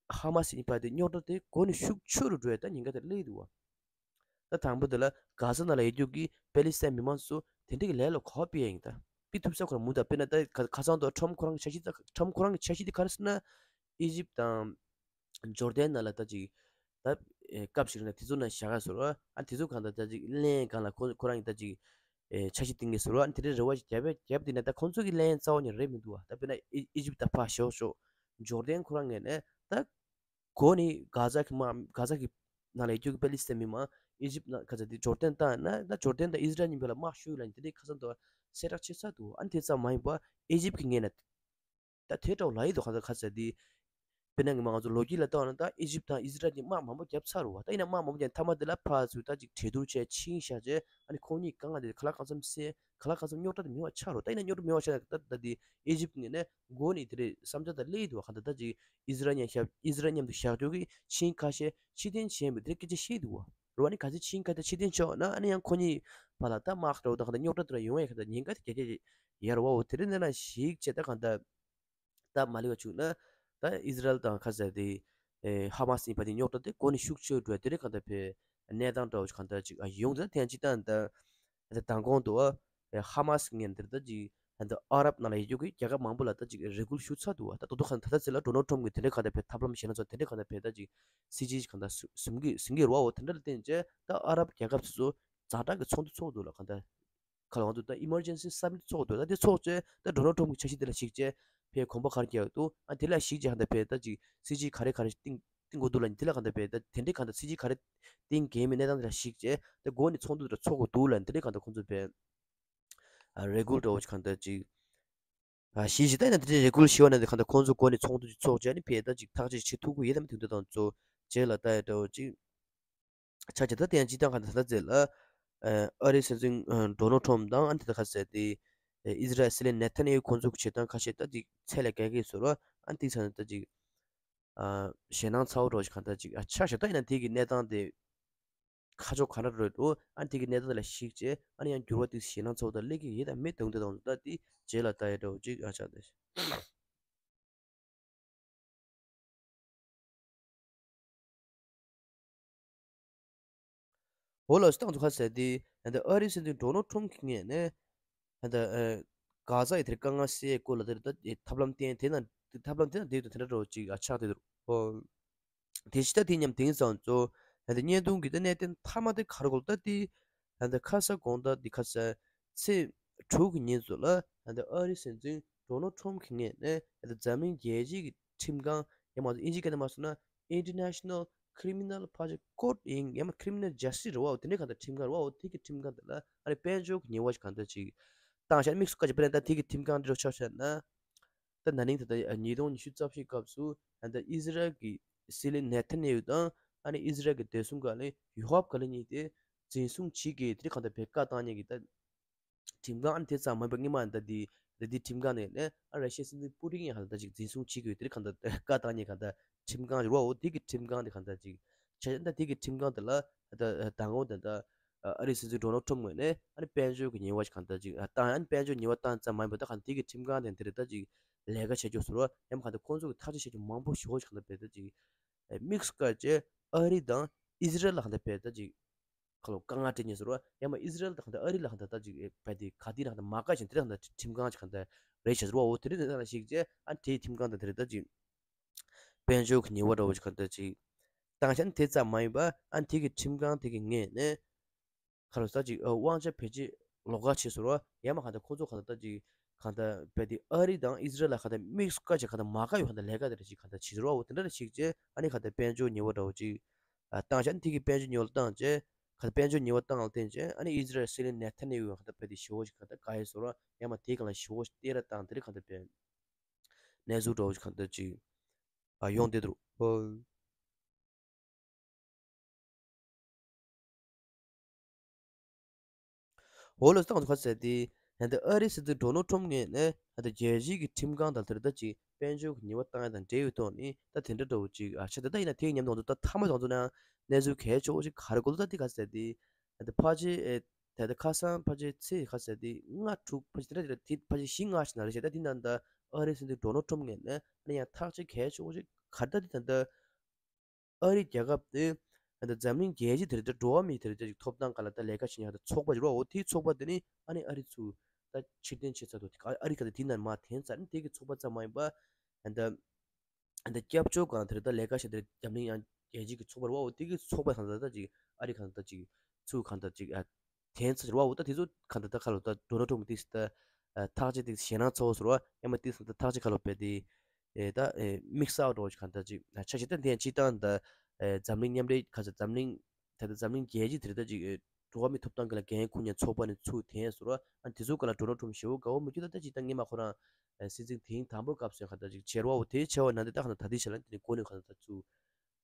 ཧ་མ་སི་གཉིས་བར་དེ་རྙོག་དྲ་དེ་འགོ་ནས་ཤུགས་ཆེ་རུ་འགྲོ་ཡ་ད་ཉེན་ཁ་དེ་སླེབས་འདུག་བ། ད་དང་པོ་དེ་ལ་གྷ་ཟ་ནང་ལ་ཡོད་རྒྱུ་གི་པེ་ལི་སི་ཐན་མི་མང་ཚོ་དེ་འདྲ་གི་ལས་ལ་གོ་བ་སྤེལ་ཡ་ཡིན་ད། སྤེལ་ཐུབ་ས་ཁོ་རང་མུ་མཐུད་དཔེར་ན་ད་ཁ་ཁ་སང་དུ་ཁྲོམ་ཁོ་རང་གི་འཆར་གཞི་ད་ཁྲོམ་ཁོ་རང་གི་འཆར་གཞི་དེ་ག་རེ་ཟེར་ན་ཨི་ཇིབ་དང་ཇོར་ཌན་ནང་ལ་ད་ཅིག་ད་སྐབས་ཤིག་ན་དེ་ཚོ་ནང་བཞག་ག་ཟེར་བ། ཨ་དེ་ཚོ་གང་ད་ད་ཅིག་ལན་གང་ལ་ཁོ་ཁོ་རང་གི་ད་ཅིག་ཨེ་འཆར་གཞི་བཏིང་གི་ཟེར་བ། ཨ་ནི་དེ་འདྲའི་རེ་བ་ཞིག་བརྒྱབ་པས་བརྒྱབ་དེ་ནས་ད་ཁོང་ཚོ་གི་ལན་རྩ་བ་ནས་རེད་མི་འདུག་བ། ད་དཔེར་ན་ཨི་ཨི་ཇིབ་ད་ཕར་ཞོག་ཞོག་ཇོར་ཌན་ཁོ་རང་ངོས་ནས་ད་གོ་ནི་གྷ་ཟ་གི་དམག་གྷ་ཟ་གི་ནང་ལ་ཡོད་རྒྱུ་གི་པེ་ལི་སི་ཐན་མི་མང་ཨི་ཇིབ་ནང་ག་ཚ་དེ་ཇོར་ཌན་བཏང་ན་ད་ཇོར་ཌན་དང་ཨི་ཟི་རལ་གཉིས་བོད་ལ་དམག་ཤུགས་ལ་དེ་འདྲའི་ཁ་སང་དུ་གསལ་བསྒྲགས་བྱེད་ཚར་འདུག་ཨ་ནི་དེ་ཙམ་མ་ཡིན་པ་ཨི་ཇིབ་གི་ངོས་ནས་ད་དེ་འདྲ་བོ་ལ་ཡི་དོ་ག་ཚ་ག་ཚ་དེ། དཔེར་ན་ངས་མ་ང་ཚོ་ལོ་རྒྱུས་ལ་བལྟས་པ་ན་ད་ཨི་ཇིབ་དང་ཨི་ཟི་རལ་གཉིས་དམག་མང་པོ་བརྒྱབ་ཚར་རེད་བ། ད་ཡིན་ན་དམག་མང་པོ་བརྒྱབ་མཐའ་མ་དེ་ལ་ཕར་ཚུར་ད་ཅིག་གྲོས་བསྡུར་བྱས་ཕྱིན་བཞག་བྱས་ཨ་ནི་ཁོང་གཉིས་གང་ལ་དེ་ག་ལ་གང་འཚམ་སེ་ག་ལ་གང་འཚམ་རྙོག་དྲ་དེ་མེད་པ་ཆགས་རེད། ད་ཡིན་ན་རྙོག་དྲ་མེད་པ་ཆགས་ན་ད་ད་དེ་ཨི་ཇིབ་ངོས་ནས་མགོ་ནས་དེ་རེད་བསམ་འཆར་ད་སླེབས་ཡི་འདུག་བ། གང་ལྟར་ད་ཅིག་ཨི་ཟི་རལ་མཉམ་ཞབས་ཨི་ཟི་རལ་མཉམ་དུ་བཞག་རྒྱུ་གི་ཕྱིན་ཁ་ཤས་ཕྱིར་འཐེན་བྱས་མེད་དེ་རེད་སྐད་ཆ་བཤད་འདུག་བ། རེད་བ། ཨ་ནི་ག་ཚོད་ཕྱིན་ཁ་ཤས་ཕྱིར་འཐེན་བྱས་ན་ཨ་ནི་ཡང་ཁོ་གཉིས་བར་ལ་ད་དམག་འདྲ་བོ་དང་གང་ལྟར་རྙོག་དྲ་དེ་འདྲ་ཡོང་ཡ་གང་ལྟར་ཉེན་ཁ་དེ་རྒྱ་ཆེ་ཡ་རེད་བ། འོ་དེ་རིང་ནས་ན་ཞིག་བྱས་ད་གང་ལྟར་སྟབས་མ་ལེགས་པ་བྱུང་ན་ད་ཨི་ཟི་རལ་དང་ཁ་ཟེར་དེ་ཨེ་ཧ་མ་སི་གཉིས་བར་དེ་རྙོག་དྲ་དེ་གོ་ནས་ཤུགས་ཆེ་འགྲོ་ཡ་དེ་རིང་གང་ལྟར་ཕེ་གནས་སྟངས་འདྲ་བོ་ཞིག་གང་ལྟར་ཅིག་ཨ་ཡོང་དེ་ད་ཐེངས་གཅིག་ད་ད་ད་མདང་དགོང་དུ་ཨེ་ཧ་མ་སི་ངན་དེར་ད་ཅིག་ད་ཨ་རབ་ནང་ལ་ཡོད་རྒྱུ་གི་རྒྱལ་ཁབ་མང་པོ་ལ་ད་ཅིག་རེ་སྐུལ་ཞུ་ཚར་འདུག་བ། ད་དོ་དོ་གང་ད་ད་ཚེ་ལ་ཌོ་ནལ་ཊམ་གི་དེ་འདྲའི་གང་ལྟར་ཕེ་ཐབས་ལམ་གཞན་ཚོ་དེ་འདྲའི་གང་ལྟར་ཕེ་ད་ཅིག་སྲིད་ཇུས་ཞིག་གང་ལྟར་ཟིན་གི་ཟིན་གི་རེད་བ། འོ་དེ་འདྲ་ལ་བརྟེན་བྱས་ད་ཨ་རབ་རྒྱལ་ཁབ་ཚོ་ཛ་དྲག་གི་ཚོགས་འདུ་ཚོགས་འདུག་ལ་གང་ལྟར། ཁ་ལ་ང་ཚོ་ད་emergency summit ཚོགས་འདུག་ད་དེ་ཚོགས་བྱས་ད་ཌོ་ནལ་ཊམ་གྱི་འཆར་གཞི་དེ་ལ་གཞིགས་བྱས་ཕའི་གོམ་པ་ག་རེ་རྒྱག་འདུག་ཨ་དེ་ལ་གཞིགས་བྱས་གང་ལྟར་ཕའི་ད་ཅིག་སྲིད་ཇུས་ག་རེ་ག་རེ་བཏིང་བཏིང་དགོས་འདུག་ལ་དེ་ལ་གང་ལྟར་ཕའི་ད་དེ་འདྲའི་གང་ལྟར་སྲིད་ཇུས་ག་རེ་བཏིང་གལ་མི་གནས་སྟངས་དེ་ལ་གཞིགས་བྱས་ད་འགོ་ནས་ཚོགས་འདུ་དེ་ཚོགས་དགོས་འདུག་ལ་དེ་འདྲའི་གང་ལྟར་ཁོང་ཚོ་ཕའི་ཨ་རེ་སྐུལ་འདྲ་བོ་ཞིག་གང་ལྟར་ཅིག་ཨ་གཞིས་བྱས་ད་ཡིན་ན་དེ་འདྲའི་རེ་སྐུལ་ཞུ་བ་ན་དེ་གང་ལྟར་ཁོང་ཚོ་འགོ་ནས་ཚོགས་འདུ་ཅིག་ཚོགས་བྱས་ནས་ཕའི་ད་ཅིག་ཐག་གཅོད་བྱེད་ཐུབ་ཀྱི་ཡོད་དམ་དེ་འདྲ་དང་ཚོ་རྗེས་ལ་ལྟ་ཡ་འདྲ་བོ་ཅིག་ཆ་བྱས་ད་དེ་ཡང་སྤྱི་བཏང་ག་ད་ད་ཚེ་ལ་ཨ་རིའི་སྲིད་འཛིན་ཌོ་ནལ་ཊམ་དང་ཨ་ནི་དེ་ད་ག་ཟེར་དེ་ ཨི་ཟི་རལ་སྲིད་བློན་ནེ་ཐན་ཡ་ཧུ་ཁོང་ཚོ་གི་བྱེད་སྟངས་ཁ་ཤས་ད་ཅིག་ཚད་ལས་བརྒལ་གི་ཡོད་ཟེར་བ། ཨ་ནི་དེ་ཚོ་ནི་ད་ཅིག་ཨ་ཞེད་སྣང་ཚ་བོ་འདྲ་བོ་ཞིག་གང་ལྟར་ཅིག་ཨ་ཆགས་ཤག་ད་ཡིན་ན་དེ་གི་གནས་སྟངས་དེ་ཁ་ཕྱོགས་ག་འདྲ་རེད་འདུག་ཨ་ནི་དེ་གི་གནས་སྟངས་དེ་ལ་གཞིགས་བྱས། ཨ་ནི་ཡང་འགྱུར་བ་དེ་ཞེད་སྣང་ཚ་བོ་ད་སླེབས་ཀྱི་ཡོད་དམ་མེད་དང་དེ་དང་ད་དེ་རྗེས་ལ་ལྟ་ཡ་འདྲ་བོ་ཅིག་ཨ་ཆགས་ཏེ། འོ་ལགས་སོ། ད་ང་ཚོ་ཁ་ཟེར་དེ་ད་ཨ་རིའི་སྲིད་འཛིན་ཌོ་ནལ་ཊམ་གྱི་ངོས་ནས་ད་ཨ་གྷ་ཛ་ཡི་དེར་དཀའ་ངལ་སེལ་སྐོར་ལ་དེར་ད་ཐབས་ལམ་བསྟན། དེ་ན་ཐབས་ལམ་དེ་ན་དེ་དང་དེ་འདྲ་འདྲ་བོ་ཅིག་ཨ་ཆགས་བསྡད་འདུག་ཨོ། དེ་ཕྱི་ད་དེ་མཉམ་དེང་སང་ཚོ་ད་བརྙན་ཐུང་གི་ད་གནད་དོན་མཐའ་མ་དེ་ག་རེ་གོ་ལ་ད་དེ་ད་ཁ་ས་དགོང་དག་འདི་ཁ་ས་ཚེས་དྲུག་གི་ཉིན་ཚོ་ལ་ད་ཨ་རིའི་སྲིད་འཛིན་ཌོ་ནལ་ཊམ་གྱི་ངོས་ནས་ད་འཛམ་གླིང་རྒྱལ་སྤྱིའི་གི་ཁྲིམས་ཁང་ཡང་མ་གཏོགས་ཨིན་ཇིའི་སྐད་ནས་མ་སོང་ན་International Criminal ཕ་ཆེ་Court ཡིན་ཡང་མ་Criminal Justice རེད་བ། འོ་དེ་འདྲའི་གང་ལྟར་ཁྲིམས་ཁང་རེད་བ། འོ་དེ་གི་ཁྲིམས་ཁང་དེ་ལ་ཨ་ནི་དཔལ་འབྱོར་གྱི་ཉེས་པ་ཞིག་གང་ལྟར་ཅིག་བཏང་བཞག་དམིགས་སུ་བཀར་བྱས་དཔེར་ན་ད་དེ་གི་ཁྲིམས་ཁང་དེ་རུ་ཆ་བཞག་ན། ད་ན་ནིང་ད་ལྟ་ཉིས་སྟོང་ཉི་ཤུ་རྩ་བཞིའི་སྐབས་སུ་ད་ལྟ་ཨི་ཟི་རལ་གྱི་སྲིད་བློན་ནེ་ཐན་ཡ་ཧུ་དང་ཨ་ནི་ཨི་ཟི་རལ་གྱི་བདེ་སྲུང་བཀའ་བློན་ཡོ་ཨབ་བཀའ་བློན་གཉིས་དེ་འཛིན་བཟུང་བྱེད་དགོས། དེ་རིགས་གང་ལྟར་བཀའ་བཏང་མཁན་གྱི་ད་ཁྲིམས་ཁང་ཨ་ནི་དེ་ཙམ་མ་ཡིན་པ་སྔོན་མ་ད་དེ་ད་དེ་ཁྲིམས་ཁང་ནས་ནས་ཨ་ར་ཤི་ཡའི་སྲིད་འཛིན་པུ་ཏིན་ཡང་ཧ་ལམ་ད་ཅིག་འཛིན་བཟུང་བྱེད་དགོས། དེ་རིགས་གང་ལྟར་བཀའ་བཏང་མཁན་གང་ལྟར་ཁྲིམས་ཁང་རེད་བ། འོ་དེ་གི་ཁྲིམས་ཁང་དེ་གང་ལྟར་ཅིག་བྱས་ད་དེ་གི་ཁྲིམས་ཁང་དེ་ལ་ད་མདང་དགོང་དེ་ད་ཨ་རིའི་སྲིད་འཛིན་ཌོ་ནལ་ཊམ་ངོས་ནས་ཨ་ནི་དཔལ་འབྱོར་གྱི་ཉེས་པ་ཞིག་གང་ལྟར་ཅིག་བཏང་། ཨ་ནི་དཔལ་འབྱོར་ཉེས་པ་བཏང་ཙམ་མ་ཡིན་པ་ད་གང་ལྟར་དེ་གི་ཁྲིམས་ཁང་དེ་དེ་རེད་ད་ཅིག་ལས་ཀ་བྱེད་ཆོག་ཟེར་བ་ཡང་མ་གང་ལྟར་ཁོང་ཚོ་གི་ཐག་གཅོད་བྱེད་ཆོག་མང་པོ་ཞེ་པོ་ཞིག་གང་ལྟར་བས་ད་ཅིག་དམིགས་སུ་བཀར་བྱས་ཨ་རི་དང་ཨི་ཟི་རལ་ལ་གང་ལྟར་བས་ད་ཅིག་ཁ་ལོ་དཀའ་ངལ་འཕྲད་ཉེན་ཟེར་བ་ཡང་མ་ཨི་ཟི་རལ་དང་གང་ལྟར་ཨ་རི་ལ་གང་ལྟར་ད་ཅིག་བས་དེ་ག་དེ་ལ་གང་ལྟར་མ་དགའ་ཞིང་དེ་ལ་གང་ལྟར་ཁྲིམས་ཁང་ཅིག་གང་ལྟར་རེད་བྱས་ཟེར་བ། འོ་དེ་རིགས་དེ་ལ་གཞིགས་བྱས་ཨ་དེའི་ཁྲིམས་ཁང་དང་དེ་རེད་ད་ཅིག་དཔལ་འབྱོར་གྱི་ཉེས་པ་འདྲ་བོ་ཞིག་གང་ལྟར་ཅིག་བཏང་བྱས་ཨ་ནི་དེ་ཙམ་མ་ཡིན་པ་ཨ་ནི་དེ་གི་ཁྲིམས་ཁང་དེ་གི་ངོས་ནས་ཁ་ལོ་ས་ཅིག་ཨ་དབང་ཆ་བེད་སྤྱོད་ལོགས་ཀ་བྱས་ཟེར་བ་ཡང་མ་གང་ལྟར་ཁོང་ཚོ་གང་ལྟར་ད་ཅིག་གང་ལྟར་བས་དེ་ཨ་རི་དང་ཨི་ཟི་རལ་ལ་གང་ལྟར་དམིགས་སུ་བཀར་བྱས་གང་ལྟར་མ་དགའ་བའི་གང་ལྟར་ལས་ཀ་དེ་འདྲ་ཞིག་གང་ལྟར་བྱས་ཟེར་བ། འོ་དེ་འདྲ་ལ་གཞིགས་བྱས་ཨ་ནི་གང་ལྟར་དཔལ་འབྱོར་ཉེས་པ་འདྲ་བོ་ཅིག་ཨ་བཏང་བྱས་ཨ་ནི་དེ་གི་དཔལ་འབྱོར་ཉེས་པ་ལ་བཏང་བྱས་གང་ལྟར་དཔལ་འབྱོར་ཉེས་པ་བཏང་ལ་བརྟེན་བྱས་ཨ་ནི་ཨི་ཟི་རལ་སྲིད་བློན་ནེ་ཐན་ཡ་ཧུ་གང་ལྟར་བས་དེ་ཞེ་པོ་ཞིག་གང་ལྟར་དགའ་ཡོད་ཟེར་བ་ཡང་མ་དེའི་སྒང་ལ་ཞེ་པོ་ཞིག་བསྟོད་ར་བཏང་དེ་འདྲ་གང་ལྟར་བས། གནས་ཚུལ་འདྲ་བོ་ཞིག་གང་ལྟར་ཅིག་ཨ་ཡོང་བསྡད་འདུག་འོ་ལགས་སོ། ད་ང་ཚོ་ག་ཟེར་དེ་ད་ལྟ་ཨ་རིའི་སྲིད་འཛིན་ཌོ་ནལ་ཊམ་ངོས་ནས་ད་ལྟ་རྒྱལ་སྤྱིའི་གི་ཁྲིམས་ཁང་དང་དེར་ད་ཅིག་དཔལ་འབྱོར་གྱི་ཉེས་པ་བཏང་ཡ་དང་འབྲེལ་ཡོད་ཐོག་ནས་ད་དེ་འདྲ་འདྲ་བོ་ཅིག་ཨ་ཆགས་ཏེ། ད་ཡིན་ན་དེའི་མཉམ་དུ་ང་ཚོ་ད་མཐའ་མ་ང་ཚོ་ནང་གནས་ཚུལ་གལ་ཆེ་བོ་ཞིག་ག་རེ་གོ་ལ་ད་དེ་ག་ཟེར་དེ་ད་ལྟ་ཕལ་ཆེར་ཨེ་ད་ལྟ་ཁ་སང་ཕལ་ཆེར་ཚེས་ག་ཟེར་དེ་ལྔ་དྲུག་ཕལ་ཆེར་དེ་འདྲ་དེ་ཕལ་ཆེར་བཞི་ལྔ་ཞིག་ནང་རེད་ཤག་ད་དེ་ནང་ད་ཨ་རིའི་སྲིད་འཛིན་ཌོ་ནལ་ཊམ་ངོས་ནས་ཨ་ནི་ཡང་ཐག་གཅོད་གལ་ཆེ་བོ་ཞིག་ག་རེ་ད་དེ་ད་ལྟ་ཨ་རི་རྒྱལ་ཁབ་དེ་ད་ལྟ་འཛམ་གླིང་རྒྱལ་སྤྱི་དེ་རེད་ད་འགྲོ་བ་མི་དེ་རེད་ད་ཅིག་ཐོབ་ཐང་སྒང་ལ་ད་ལས་ཀ་བྱེད་མཁན་ད་ཚོགས་པ་ཅིག་རེད་བ། འོ་དེའི་ཚོགས་པ་དེ་ནི་ཨ་ནི་ཨ་རི་ཚུར་ད་ཕྱིར་འཐེན་བྱས་ཚར་འདུག་ཨ་ཨ་རི་ག་ད་དེ་ནང་མར་འཐེན་ཚར། ཨ་ནི་དེ་གི་ཚོགས་པ་ཙམ་མ་ཡིན་པ་ད་ད་ལྟ་སྐྱབས་བཅོལ་སྒང་དེ་རེད་ད་ལས་ཀ་བྱེད་དེ་འཛམ་གླིང་ཡང་རྒྱལ་སྤྱི་གི་ཚོགས་པ་རེད་བ། འོ་དེ་གི་ཚོགས་པ་གང་ད་ད་ཅིག་ཨ་རི་གང་ད་ད་ཅིག་ཚུར་གང་ད་ཅིག་ཨ་འཐེན་ཚར་རེད་བ། འོ་ད་དེ་ཚོ་གང་ད་ད་ཁ་ལོ་ད་ཌོ་ནལ་ཊམ་དེ་ད་ཐག་གཅོད་དེ་ཞེད་སྣང་ཚ་བོ་ཟེར་བ་ཡང་མ་དེ་ད་ཐག་གཅོད་ཁ་ལོ་བས་དེ་ཨེ་ད་ཨེ་དམིགས་བསལ་འདྲ་བོ་ཞིག་གང་ལྟར་ཅིག་ཆགས་ཤིང་། ད་དེ་ཡང་སྤྱིར་བཏང་ད་ཨེ་འཛམ་གླིང་མཉམ་འབྲེལ་ག་ཚོད་འཛམ་གླིང་ད་ལྟ་འཛམ་གླིང་རྒྱལ་སྤྱི་དེ་རེད་ད་ཅིག་ཨེ་འགྲོ་བ་མིའི་ཐོབ་ཐང་གི་ལ་འགན་ཁུར་མཁན་ཚོགས་པ་ནས་ཚུར་འཐེན་ཟེར་བ། ཨ་དེ་ཚོ་ག་ལ་ཌོ་ནལ་ཊམ་ཞེ་པོ་དགའ་བོ་མི་འདུག་ད་ལྟ་སྤྱིར་བཏང་སྔོན་མ་ཁོ་རང་ཨེ་སྲིད་འཛིན་དེང་དང་པོའི་སྐབས་སུ་ཡང་གང་ལྟར་ཅིག་བྱས་རེད་བ། འོ་དེ་བྱས་པ་ན་འདི་ད་གང་ལྟར་ད་ལྟའི་ཆ་ལ་དེ་ནི་གོ་ནས་གང་ལྟར་ད་ཚུར་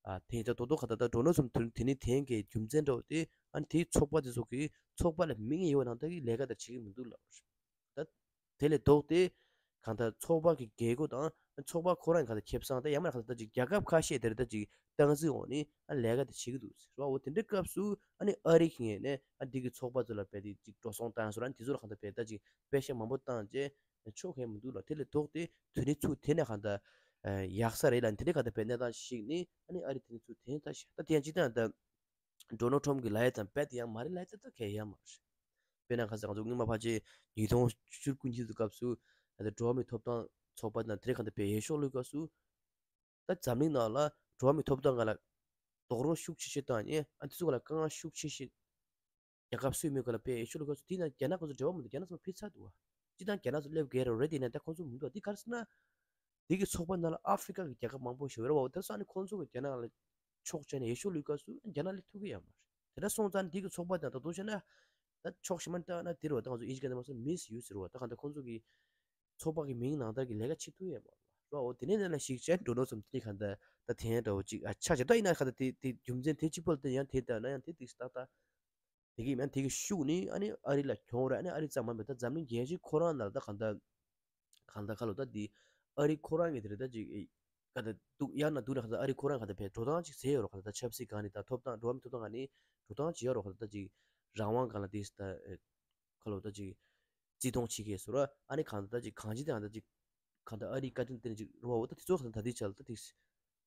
ཨ་འཐེན་ད་རྡོག་རྡོག་གང་ལྟར་ད་ཌོ་ནལ་ཊམ་དེ་ནི་འཐེན་གྱི་རྒྱུ་མཚན་འདྲ་བོ་དེ་ཨ་ནི་དེའི་ཚོགས་པ་དེ་ཚོ་གི་ཚོགས་པ་ལ་མིང་ཡོད་པ་ནང་ལྟར་གྱི་ལས་ཀ་དེ་བྱེད་ཀྱི་མི་འདུག་ལབ། ད་དེ་ལས་ལྡོག་སྟེ་གང་ལྟར་ཚོགས་པ་གི་འགན་ཁུར་དང་ཚོགས་པ་ཁོ་རང་གང་ལྟར་ཁེ་བཟང་དེ་ཡང་མིན་ན་གང་ལྟར་ད་ཅིག་རྒྱལ་ཁབ་ཁ་ཤས་དེར་ད་ཅིག་སྟངས་འཛིན་འོག་ནས་ཨ་ལས་ཀ་དེ་བྱེད་ཀྱི་འདུག་ཟེར་བ། འོ་དེ་འདྲའི་སྐབས་སུ་ཨ་ནི་ཨ་རི་གི་ངོས་ནས་ཨ་འདི་གི་ཚོགས་པ་ཚོ་ལ་རྦད་དེ་ཅིག་འགྲོ་སོང་བཏང་ཟེར་ཨ་ནི་དེ་ཚོ་ལ་གང་ལྟར་རྦད་ད་ཅིག་པེ་ཤག་མང་པོ་བཏང་རྗེས་ཆོག་མཁན་མི་འདུག་ལ། དེ་ལས་ལྡོག་སྟེ་དེ་ནི་ཚུར་དེ་ནས་གང་ལྟར་ཡག་ས་རེད་ལ་དེ་འདྲའི་གང་ལྟར་རྦད་གནས་སྟངས་ཤིག་ནི་ཨ་ནི་ཨ་རི་དེ་ནི་ཚུར་དེ་ནི་ད་ཤ་ད་དེ་ཡང་སྤྱིར་བཏང་ད། ཌོ་ནལ་ཊམ་གྱི་ལབ་ཡ་ཙམ་རྦད་དེ་ཡང་མ་རེད་ལབ་ཡ་ཙམ་ད་གལ་ཡང་མ་རེད། དཔེར་ན་ཁ་སང་ང་ཚོ་སྔོན་མ་ཕལ་ཆེར་ཉིས་སྟོང་བཅུ་དགུ་ཉིས་སྐབས་སུ་ད་ལྟ་འགྲོ་བ་མིའི་ཐོབ་ཐང་ཚོགས་པ་དང་དེ་རིང་གང་ལྟར་དཔེ་འོས་ཤོག་བླུགས་སྐབས་སུ་ད་འཛམ་གླིང་ནང་ལ་འགྲོ་བ་མིའི་ཐོབ་ཐང་སྒང་ལ་རྡོག་རོལ་ཤུགས་ཆེ་ཤོས་བཏང་ནས་ཨ་དེ་ཚོ་སྒང་ལ་དཀའ་ངལ་ཤུགས་ཆེ་ཤོས་རྒྱལ་ཁབ་སུས་མེད་སྒང་ལ་དཔེ་འོས་ཤོག་བླུགས་སྐབས་སུ་དེ་ན་རྒྱ་ནག་ཁོ་ཚོ་འབྲེལ་བ་མི་འདུག་རྒྱ་ནག་ཚོ་ཕྱིར་ཚར་འདུག་བ། སྤྱིར་བཏང་རྒྱ་ནག་ཚོ་སླེབས་དགོས་རེད་རེད་དེ་ཡིན་ན་ད་ཁོ་ཚོ་མི་འདུག་བ། དེ་ག་རེ་ཟེར་ན། དེ་གི་ཚོགས་པ་ནང་ལ་ཨ་ཧྥི་རི་ཀ་གི་རྒྱལ་ཁབ་མང་པོ་ཞིག་ཡོད་རེད་བ། དེ་སོང་ནས་ཁོང་ཚོ་གི་རྒྱ་ནག་ལ་ཕྱོགས་བྱས་ནས་འོས་ཤོག་བླུགས་སྐབས་སུ་རྒྱ་ནག་སླེབས་ཐུབ་ཀྱི་ཡོད་མ་རེད། དེ་འདྲ་སོང་ཙང་དེ་གི་ཚོགས་པ་དང་ད་དུང་བྱས་ན་ད་ཕྱོགས་གཞན་མ་ལྟ་ན་དེ་རེད་བ། ད་ང་ཚོ་ཨིན་ཇི་སྐད་ནང་མ་སོང་མིས་ཡུ་ཟེར་བ། ད་གང་ལྟར་ཁོང་ཚོ་གི་ཚོགས་པ་གི་མིང་ནང་ལྟར་གི་ལས་ཀ་བྱེད་ཐུབ་ཡོད་མ་རེད་བ། འོ་དེ་ནས་ནས་ལ་ཞིག་བྱས་འགྲོ་ནོ་ཙམ་དེ་གང་ལྟར་ད་དེ་འདྲ་བོ་ཅིག་ཨ་ཆགས་བྱས། ད་ཡིན་ན་གང་ལྟར་དེ་དེ་རྒྱུ་མཚན་དེ་གཅིག་པོ་ལ་བརྟེན་ཡང་དེ་ལྟ་ན་ཡང་དེ་དེ་ད་ད། དེ་གི་མིན་དེ་གི་ཤུགས་ནི་ཨ་ནི་ཨ་རི་ལ་གྱོང་རེད། ཨ་ནི་ཨ་རི་ཙམ་མ་མེད་ད་འཛམ་གླིང་རྒྱལ་སྤྱི་ཁོ་རང་ནང་ལ་ད་གང་ལྟར་གང་ལྟར་ཁ་ལོ་ད་དེ་ཨ་རི་ཁོ་རང་གི་དེ་རེད་ད་ཅིག་ག་ད་འདུག་ཡང་ན་འདུག་ན་གང་ལྟར་ཨ་རི་ཁོ་རང་གང་ལྟར་བས་འགྲོ་སྟངས་ཅིག་ཟེར་ཡོད་རོགས་གང་ལྟར་ད་ཆབ་སྲིད་སྒང་ནས་ད་ཐོབ་ཐང་འགྲོ་བ་མི་ཐོབ་ཐང་གང་ནས་འགྲོ་སྟངས་ཅིག་ཡོད་རོགས་གང་ལྟར་ད་ཅིག་རང་དབང་སྒང་ལ་དེ་ད་ཁ་ལོ་ད་ཅིག་བརྩི་མཐོང་བྱེད་མཁན་ཟེར་རོ། ཨ་ནི་གང་ལྟར་ད་ཅིག་གང་ཅི་དེ་གང་ལྟར་ཅིག་གང་ལྟར་ཨ་རིའི་བཀའ་དྲིན་དེ་ནི་ཅིག་རོ་བ་འོ་ད་དེ་ཚོ་གང་ལྟར་ད་དེ་ཆ་ལ་ད་དེ་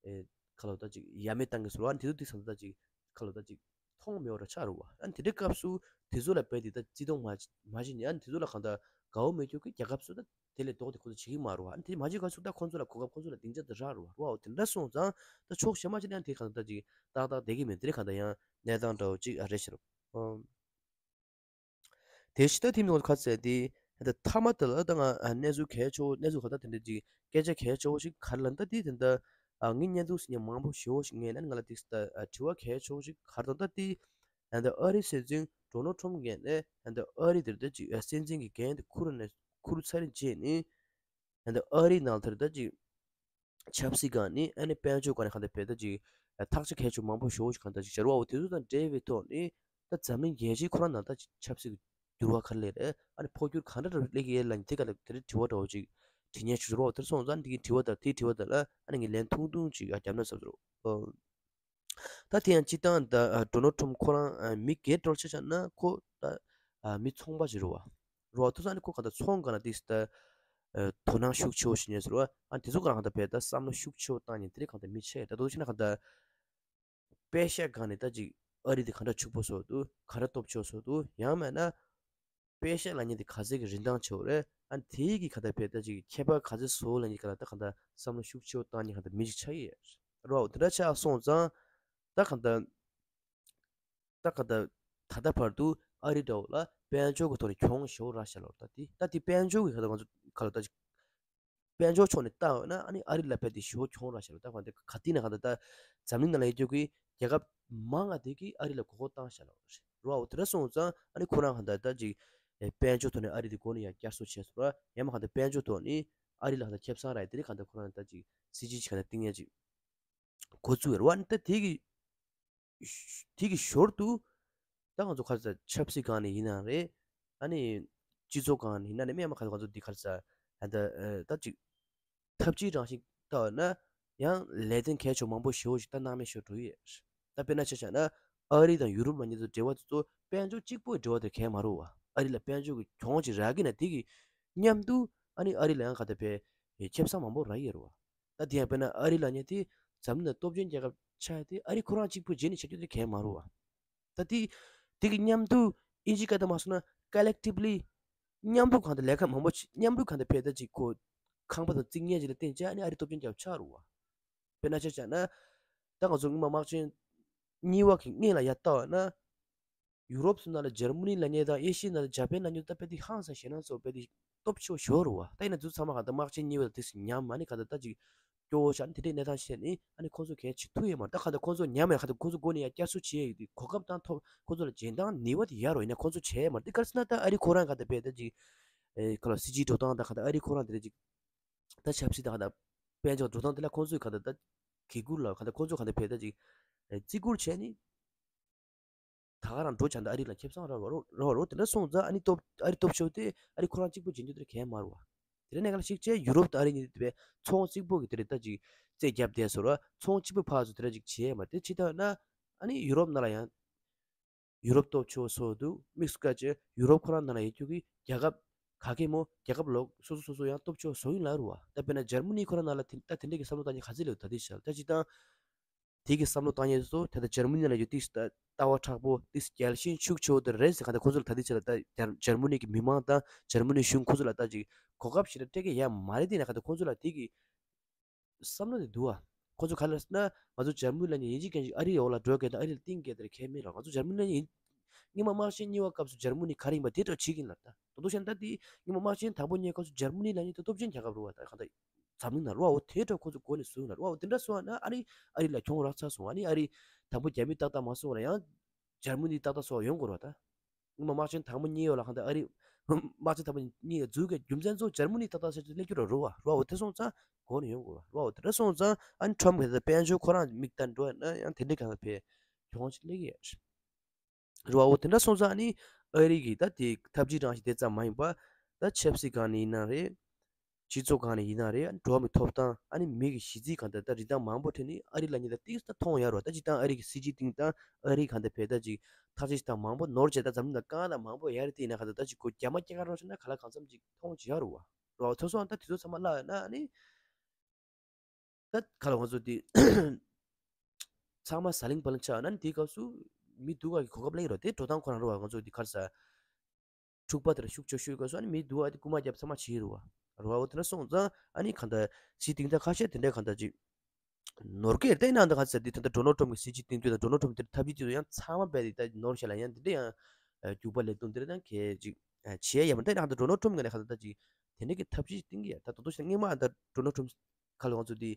ཨེ་ཁ་ལོ་ད་ཅིག་ཡ་མེད་བཏང་གི་ཟེར་རོ། ཨ་ནི་དེ་ཚོ་དེ་གང་ལྟར་ད་ཅིག་ཁ་ལོ་ད་ཅིག་མཐོང་མེད་པ་འདྲ་ཆགས་རོ་བ། ཨ་ནི་དེ་འདྲའི་སྐབས་སུ་དེ་ཚོ་ལ་རྦད་དེ་ད་བརྩི་མཐོང་མ་མ་བྱེད་ནས་ཨ་ནི་དེ་ཚོ་ལ་གང་ལྟར་དགའ་བོ་མེད་རྒྱུ་གི་རྒྱལ་ཁབ་ཚོ་ད་དེ་ལས་ལྡོག་སྟེ་ཁོ་ཚོ་བྱེད་ཀྱི་མ་རོ་བ། ཨ་ནི་དེ་མ་བྱེད་ག་ཚོད་ད་ཁོ་ཚོ་ལ་གོ་སྐབས་ཁོ་ཚོ་ལ་སྡིངས་ཆ་དེ་རག་རོ་བ། རོ་བ་འོ་དེ་འདྲ་སོང་ཙང་ད་ཕྱོགས་གཞན་མ་ཅིག་ནས་དེ་གང་ལྟར་ཅིག་ཏག་ཏག་བསྡད་ཀྱི་མེད། དེ་རེད་གང་ལྟར་ཡང་གནས་སྟངས་འདྲ་བོ་ཅིག་ཨ་རེད་ཤག་རོ། ཨོ། དེ་ཕྱི་ད་ཐིམ་ནོར་ཁ་ཚད་དེ་ད་མཐའ་མ་དེ་ལ་ད་ང་གནས་ཚུལ་གལ་ཆེ་བོ་གནས་ཚུལ་ག་ད་དེ་འདྲ་ཅིག་སྐད་ཆ་གལ་ཆེ་བོ་ཞིག་ག་རེ་ལབ་ན་ད་དེ་དེ་འདྲ་ངའི་བརྙན་ཐུང་ཟིན་མཁན་མང་པོ་ཞེ་བོ་ཞིག་ངས་ན་ང་ལ་དེ་ད་དྲི་བ་གལ་ཆེ་བོ་ཞིག་ག་རེ་ད་ད་དེ་ད་ཨ་རི་སྲིད་འཛིན་ཌོ་ནལ་ཊམ་གྱིས་ནས་ད་ཨ་རི་དེར་ད་ཅིག་སྲིད་འཛིན་གྱི་འགན་དེ་འཁུར་ནས་འཁུར་ཚར་རྗེས་ནས་ད་ཨ་རི་ནང་དེར་ད་ཅིག་ཆབ་སྲིད་སྒང་ནས་ཨ་ནི་དཔལ་འབྱོར་སྒང་ནས་གང་ལྟར་བས་ད་ཅིག་ཐག་གཅོད་གལ་ཆེ་མང་པོ་ཞེ་བོ་ཞིག་གང་ལྟར་ཅིག་བྱ་རུ་བ་འོ་དེ་ཚོ་དང་འབྲེལ་བའི་ཐོག་ནས་ད་འཛམ་གླིང་རྒྱལ་སྤྱིའི་ཁོ་རང་ནང་ད་ཅིག་ཆབ་སྲིད་ཀྱི་འགྱུར་བ་ག་རེ་སླེབས་རེད། ཨ་ནི་འཕོ་འགྱུར་གང་འདྲ་རུ་སླེབས་ཀྱི་ཡོད་ལབ་ནས་དེ་ག་ལ་དེ་རིང་དྲི་བ་འདྲ་བོ་ཅིག་དྲི་ཉན་ཞུ་རུ་བ་འོ་དེར་སོང་ཙང་དེ་གི་དྲི་བ་དང་དེའི་དྲི་བ་དང་ལ་ཨ་ནི་ངས་ལན་ཐུང་ཐུང་ཅིག་ཨ་བརྒྱབ་ན་བསམ་ཟེར་རོ། ད་དེ་ཡང་སྤྱི་བཏང་ད་ཌོ་ནལ་ཊམ་ཁོ་རང་མི་སྒེར་འགྲོ་ཆ་བཞག་ན་ཁོ་ད་མི་ཚོང་པ་ཞིག་རུ་བ་རུ་བ་ཐུག་ས་ནི་ཁོ་གང་ལྟར་ཚོང་གང་ལ་དེ་ད་དོ་སྣང་ཤུགས་ཆེ་བོ་ཞིག་ཉན་ཟེར་བ། ཨ་དེ་ཚོ་གང་ལྟར་བས་ད་བསམ་བློ་ཤུགས་ཆེ་བོ་བཏང་ཉན་དེ་རིགས་གང་ལྟར་མི་ཆེ་ད་དུ་ཕྱིན་ན་གང་ལྟར་པེ་ཤ་གང་ནས་ད་ཅིག་ཨ་རི་དེ་གང་འདྲ་ཕྱུག་པོ་བཟོ་འདུག་གང་འདྲ་སྟོབས་ཆེ་བོ་བཟོ་འདུག་ཡང་མེད་ན་པེ་ཤ་ལབ་མཁན་དེ་ག་ཚད་ཀྱི་རིན་ཐང་ཆེ་བོ་རེད། ཨ་དེའི་གི་ག་ད་བས་ད་ཅིག་ཁྱད་པར་ག་ཚད་བཟོ་ལབ་མཁན་ག་ལ་ད་ག་ད་བསམ་བློ་ཤུགས་ཆེ་བོ་བཏང་མཁན་ག་ད་མི་ཅིག་ཆགས་ཡོད་རེད་བ། དེ་འདྲ་ཆགས་སོང་ཙང་ད་ག་ད་ད་ག་ད་ད་ལྟ་བར་དུ་ཨ་རི་འདྲ་བོ་ལ་དཔལ་འབྱོར་གི་ཐོག་ནས་གྱོང་ཞེ་བོ་རག་ཤག་ལབ་ད་དེ་ད་དེ་དཔལ་འབྱོར་གི་ག་ད་ང་ཚོ་ག་ལ་ད་ཅིག་དཔལ་འབྱོར་ཕྱོགས་ནས་བལྟ་འོས་ན་ཨ་ནི་ཨ་རི་ལ་རྦད་དེ་ཞེ་བོ་གྱོང་རག་ཤག་ལོ། ད་གང་དེ་ག་དེ་ན་གང་ད་ད་འཛམ་གླིང་ནང་ལ་ཡོད་རྒྱུ་གི་རྒྱལ་ཁབ་མང་ང་དེ་གིས་ཨ་རི་ལ་མགོ་སྐོར་བཏང་ཤག་ལོ་རེད་བ། འོ་དེ་འདྲ་སོང་ཙང་ཨ་ནི་ཁོ་རང་གང་ད་ད་ཅིག་དཔལ་འབྱོར་ཐོག་ནས་ཨ་རི་དེ་མགོ་ནས་ཡར་བསྐྱར་གསོ་བྱས་སོང་ར། ཡང་མ་གང་ད་དཔལ་འབྱོར་ཐོག་ནས་ཨ་རི་ལ་གང་ད་ཁེ་བཟང་རག་ཡ་དེ་རིགས་གང་ད་ཁོ་རང་ད་ཅིག་སྲིད་ཇུས་ཅིག་གང་ད་བཏིང་ཡ་ཅིག་འགོ་བཙུགས་ཡོད་རེད་བ། ཨ་ནི་ད་དེ་གི་དེ་གི་ཞོར་དུ་ད་ང་ཚོ་ག་རེ་ཟེར་ཆབ་སྲིད་སྒང་ནས་ཡིན་ན་རེད། ཨ་ནི་སྤྱི་ཚོགས་སྒང་ནས་ཡིན་ན་རེད། མི་ཡང་མ་ག་ཚོད་ག་ཚོད་འདི་ག་རེ་ཟེར་ཨ་ད་ད་ཅིག་འཐབ་ཇུས་རང་བཞིན་ལྟ་བ་ན་ཡང་ལས་དོན་གལ་ཆེ་མང་པོ་ཞེ་བོ་ཞིག་ད་སྣང་མེད་ཤོར་འགྲོ་ཡི་ཡོད། ད་དཔེར་ན་ཆ་བཞག་ན་ཨ་རི་དང་ཡུ་རོབ་ལ་ཉེ་དུ་འབྲེལ་བ་དེ་ཚོ་དཔལ་འབྱོར་གཅིག་པོའི་འབྲེལ་བ་དེ་གལ་མ་རུང་བ། ཨ་རི་ལ་དཔལ་འབྱོར་གྱི་གྱོང་ཅིག་རག་གི་ན་དེ་གི་མཉམ་དུ་ཨ་ནི་ཨ་རི་ལ་ཡང་ག་ད་ཕེ་ཁེ་བཟང་མང་པོ་རག་ཡི་ཡོད་རེད་བ། ད་དེ་ཡང་དཔེར་ན་ཨ་རི་ལབ་མཁན་དེ་འཛམ་གླིང་ལ་སྟོབས་ཆེན་རྒྱལ་ཁབ་ཆགས་ཡ་དེ་ཨ་རི་ཁོ་རང་གཅིག་པུས་བྱས་ནས་བྱ་རྒྱུ་དེ་གལ་མ་རུང་བ། ད་དེ་དེ་གི་མཉམ་དུ་ཨིན་ཇི་སྐད་དུ་མ་སོང་ན་ཀོ་ལེག་ཊིབ་ལི་མཉམ་དུ་གང་དུ་ལས་ཀ་མང་པོ་བྱེད། མཉམ་དུ་གང་དུ་ཕེ་ད་ཅིག་ཁོ་ཁང་པ་དང་རྩིག་ངན་ཅིག་ལ་བརྟེན་བྱས་ཨ་ནི་ཨ་རི་སྟོབས་ཆེན་རྒྱལ་ཁབ་ཆགས་རུང་བ། དཔེར་ན་ཆ་བཞག་ན་ད་ང་ཚོ་སྔོན་མ་དམག་ཆེན་གཉིས་པ་གི་སྔོན་ལ་ཡར་ལྟ་བ་ན། ཡུ་རོབ་ཚོ་ནང་ལ་འཇར་མ་ནི་ལབ་མཁན་དང་ཨེ་ཤི་ཡ་ནང་ལ་ཇ་པན་ལབ་མཁན་ད་དཔེ་དེ་ཧང་སང་ཞེད་སྣང་ཚོ་དཔེ་དེ་སྟོབས་ཆེ་བོ་ཞོར་རུ་བ། ད་ཡིན་ན་དུས་ཚང་མ་གང་ལྟར་དམག་ཆེན་གཉིས་པ་ལ་དེ་སུ་ཉམས་མ་ནི་གང་ལྟར་ད་ཅིག་སྐྱོ་བོ་ཤག་ནི་དེ་འདྲའི་གནས་སྟངས་ཤེས་ནི་ཨ་ནི་ཁོང་ཚོ་གས་བྱེད་ཐུབ་ཡོད་མ་རེད། ད་གང་ལྟར་ཁོང་ཚོ་ཉམས་ཡ་གང་ལྟར་ཁོང་ཚོ་སྒོ་ནས་ཡ་བསྐྱར་གསོ་བྱེད་ཡ་ཡོད་དུས་གོ་སྐབས་དང་ཐོབ་ཁོང་ཚོ་ལ་རྗེས་འབྲང་ནུས་པ་དེ་ཡ་རོ་ཡིན་ན་ཁོང་ཚོ་བྱས་ཡ་མ་རེད། དེ་ག་རེ་ཟེར་ན་ད་ཨ་རི་ཁོ་རང་གང་ལྟར་དཔེ་ད་ཅིག་ཨེ་ག་ལ་སྲིད་ཇུས་འགྲོ་སྟངས་ད་གང་ལྟར་ཨ་རི་ཁོ་རང་དེ་འདྲ་ཅིག་ད་ཆབ་སྲིད་དང་ད་དཔལ་འབྱོར་འགྲོ་སྟངས་དེ་ལ་ཁོང་ཚོས་ག་ད་ད་གི་གུར་ལ་ག་ད་ཁོང་ཚོ་ག་ད་ཕེ་ད་ཅིག་བརྩི་བཀུར་བྱས་ནི་ད་ག་རང་འགྲོ་བྱ་ད་ཨ་རི་ལ་ཁེ་བཟང་ར་རོ་རོ་རོ་དེ་འདྲ་སོང་ཙང་ཨ་ནི་སྟོབས་ཨ་རི་སྟོབས་ཆེ་བ་དེ་ཨ་རི་ཁོ་རང་གཅིག་པུ་བྱེད་རྒྱུ་དེ་གལ་མ་རུ་བ། དེ་རིང་ནས་ག་ལ་ཞིག་བྱས་ཡུ་རོབ་དང་ཨ་རི་གཉིས་དེ་བས་ཚོང་གཅིག་པུ་གི་དེ་རེད་ད་ཅིག་རྩེ་རྒྱབ་བསྡད་སོ་ར་ཚོང་གཅིག་པུ་ཕར་ཚུར་དེ་འདྲ་ཅིག་བྱས་མ་དེ་ཅི་ད་ན་ཨ་ནི་ཡུ་རོབ་ནང་ལ་ཡང་། ཡུ་རོབ་སྟོབས་ཆེ་བ་བཟོ་འདུག་དམིགས་སུ་བཀར་བྱས་ཡུ་རོབ་ཁོ་རང་ནང་ལ་ཡོད་རྒྱུ་གི་རྒྱལ་ཁབ་ག་གེ་མོ་རྒྱལ་ཁབ་ལོག་སོ་སོ་སོ་སོ་ཡང་སྟོབས་ཆེ་བ་བཟོ་ཡིན་ལ་རུ་བ། ད་དཔེར་ན་འཇར་མ་ནི་ཁོ་རང་ནང་ལ་དེ་ད་དེ་འདྲ་གི་བསམ་བློ་བཏང་མཁན་ག་ཚོད་ལེགས་ད་དེ་བྱས་ད་ཅི་དང་། དེ་གི་བསམ་བློ་བཏང་མཁན་ཚོ་ད་ལྟ་འཇར་མ་ནི་ལ་ཡོད་དུས་ད་ལྟ་བ་དྲག་པོ་དེ་རྒྱལ་ཞེན་ཤུགས་ཆེ་བོ་དེ་རེད་ཟེར་ག་ད་ཁོ་ཚོ་ལ་ད་དེ་བྱས་ད་ད་འཇར་མ་ནི་གི་མི་མང་དང་འཇར་མ་ནི་གཞུང་ཁོ་ཚོ་ལ་ད་ཅིག་གོ་སྐབས་ཞིག་ལ་སྤྲད་མཁན་ཡ་མ་རེད། དེ་ན་ག་ད་ཁོ་ཚོ་ལ་དེ་གི་བསམ་བློ་དེ་འདུག་ཨ། ཁོ་ཚོ་ག་ལ་ཟེར་ན་ང་ཚོ་འཇར་མུ་ལ་ནི་ཡིན་གཅིག་མཁན་གཅིག་ཨ་རིའི་འོག་ལ་འགྲོ་མཁན་དང་ཨ་རི་ལ་གཏིང་སྐྱེས་དེར་ཁས་མེད་ར། ང་ཚོ་འཇར་མུ་ལ་ནི་ཡིན་སྔོན་མ་དམག་ཆེན་གཉིས་པ་སྐབས་སུ་འཇར་མུ་ནི་ག་རེ་ཡིན་པ་དེ་འདྲ་བྱེད་ཀྱིན་ལ་ད་དོ་དོ་ཤན་ད་དེ་སྔོན་མ་དམག་ཆེན་དང་པོ་གཉིས་སྐབས་སུ་འཇར་མུ་ནི་ལ་ནི་ད་སྟོབས་ཆེན་རྒྱལ་ཁབ་རུ་བ་ད་གང་ལྟར་འཛམ་གླིང་ན་རུ་བ་འོ་དེ་འདྲ་ཁོ་ཚོ་མགོ་ནས་བཟུང་ལ་རུ་བ་འོ་དེ་འདྲ་སོང་བ་ན་ཨ་རི་ཨ་རི་ལ་གྱོང་རག་ཚར་སོང་། ཨ་ནི་ཨ་རི་དང་པོ་རྒྱ་མི་ཏག་ཏག་མ་སོང་བ་ལ་ཡང་འཇར་མུ་ནི་ཏག་ཏག་སོང་བ་ཡོང་དགོས་ར་ད། སྔོན་མ་དམག་ཆེན་དང་པོ་གཉིས་ཡོད་ལ་གང་ལྟར་ཨ་རི་དམག་ཆེན་དང་པོ་གཉིས་ཡོད་འཛུགས་ཀྱི་རྒྱུ་མཚན་གཙོ་འཇར་མ་ནི་ཏག་ཏག་ཟེར་ཏེ་སླེབས་རྒྱུ་ར་རུ་བ་རུ་བ་འོ་དེ་སོང་ཙང་གོ་ནས་ཡོང་དགོས་ར་རུ་བ་འོ་དེ་འདྲ་སོང་ཙང་ཨ་ནི་ཁྲོམ་གྱི་དཔལ་འབྱོར་ཁོ་རང་མིག་ལྟ་འགྲོ་ཡ་ན་ཡང་དེ་འདྲའི་གང་ལྟར་ཕེ་གྱོང་ཅིག་སླེབས་ཀྱི་ཡོད། རེད་བ། འོ་དེ་འདྲ་སོང་ཙང་ཨ་ནི་ཨ་རི་གི་ད་དེ་ཐབས་ཇུས་རང་བཞིན་དེ་ཙམ་མ་ཡིན་པ། ད་ཆབ་སྲིད་སྒང་ནས་ཡིན་ན་རེད། སྤྱི་ཚོགས་སྒང་ནས་ཡིན་ན་རེད། ཨ་ནི་འགྲོ་བ་མིའི་ཐོབ་ཐང་ཨ་ནི་མི་གི་གཞི་རྩའི་གང་ལྟར་ད་རིན་ཐང་མང་པོ་འཕྲད་ནས་ཨ་རི་ལབ་མཁན་ད་ཏིག་ཙམ་མཐོང་ཡ་རོ། ད་སྤྱིར་བཏང་ཨ་རི་གི་སྲིད་སྤྱི་སྟེང་ད་ཨ་རི་གང་ལྟར་བས་ད་ཅིག་ཐག་གཅོད་བྱེད་སྟངས་མང་པོ་ནོར་བྱས་ད་འཛམ་གླིང་ལ་དཀའ་ངལ་མང་པོ་ཡ་རེད། དེ་ཡིན་ན་གང་ལྟར་ད་ཅིག་གོ་རྒྱ་མ་སྐྱེ་ག་རོགས་བྱས་ན་ག་ལ་གང་འཚམ་ཅིག་མཐོང་བྱེད་ཡ་རོ་བ། རོ་ཐོ་སོང་ད་དུས་ཚོད་ཚང་མ་བརླག་ཡོད་ན་ཨ་ནི། ད་ག་ལ་ང་ཚོ་དེ་ཚང་མ་ཟ་ལིང་བ་ལིང་ཆགས་ན་ནི་དེའི་སྐབས་སུ་མི་སྡུག་ག་གི་གོ་སྐབས་ལེན་གྱི་རོ། དེ་འགྲོ་སྟངས་ཁོ་རང་རོ་བ། ང་ཚོ་དེ་ག་རེ་ཟ། འཁྲུག་པ་དེ་ལ་ཤུགས་ཆེ་ཤོས་སྐབས་སུ་ཨ་ནི་མི་སྡུག་ག་དེ་རྐུ་མ་རྒྱབ་ཚང་མ་བྱེད་རོ་བ། རོ་བ་འོ་དེ་འདྲ་སོང་ཙང་ཨ་ནི་གང་ལྟར་ཕྱི་སྟེང་ད་ཁ་ཤས་དེ་འདྲ་གང་ལྟར་ཅིག་ནོར་གྱི་རེད། ད་ཡིན་ནའང་ད་ག་ཚད་དེ་ད་ལྟ་ཌོ་ནལ་ཊམ་གྱི་སྲིད་སྤྱི་སྟེང་དུས་དང་ཌོ་ནལ་ཊམ་དེར་ཐབས་ཇུས་དེ་ཚོ་ཡང་ཚང་མ་རྦད་དེ་ད་ནོར་ཤ་ལ་ཡང་དེ་འདྲ་ཡང་རྒྱུག་པ་ལས་དོན་དེ་འདྲ་ཡང་གལ་ཅིག་བྱེད་ཡ་ཡོད་མ་རེད། ད་ཡིན་ནའང་ད་ཌོ་ནལ་ཊམ་ངོས་ནས་ག་ཚད་ད་ཅིག་དེ་འདྲ་གི་ཐབས་ཇུས་སྟེང་གི་ཡ་ད་ད་དུང་ཞིག་སྔོན་མ་ད་ཌོ་ནལ་ཊམ་ག་ལ་ང་ཚོ་དེ་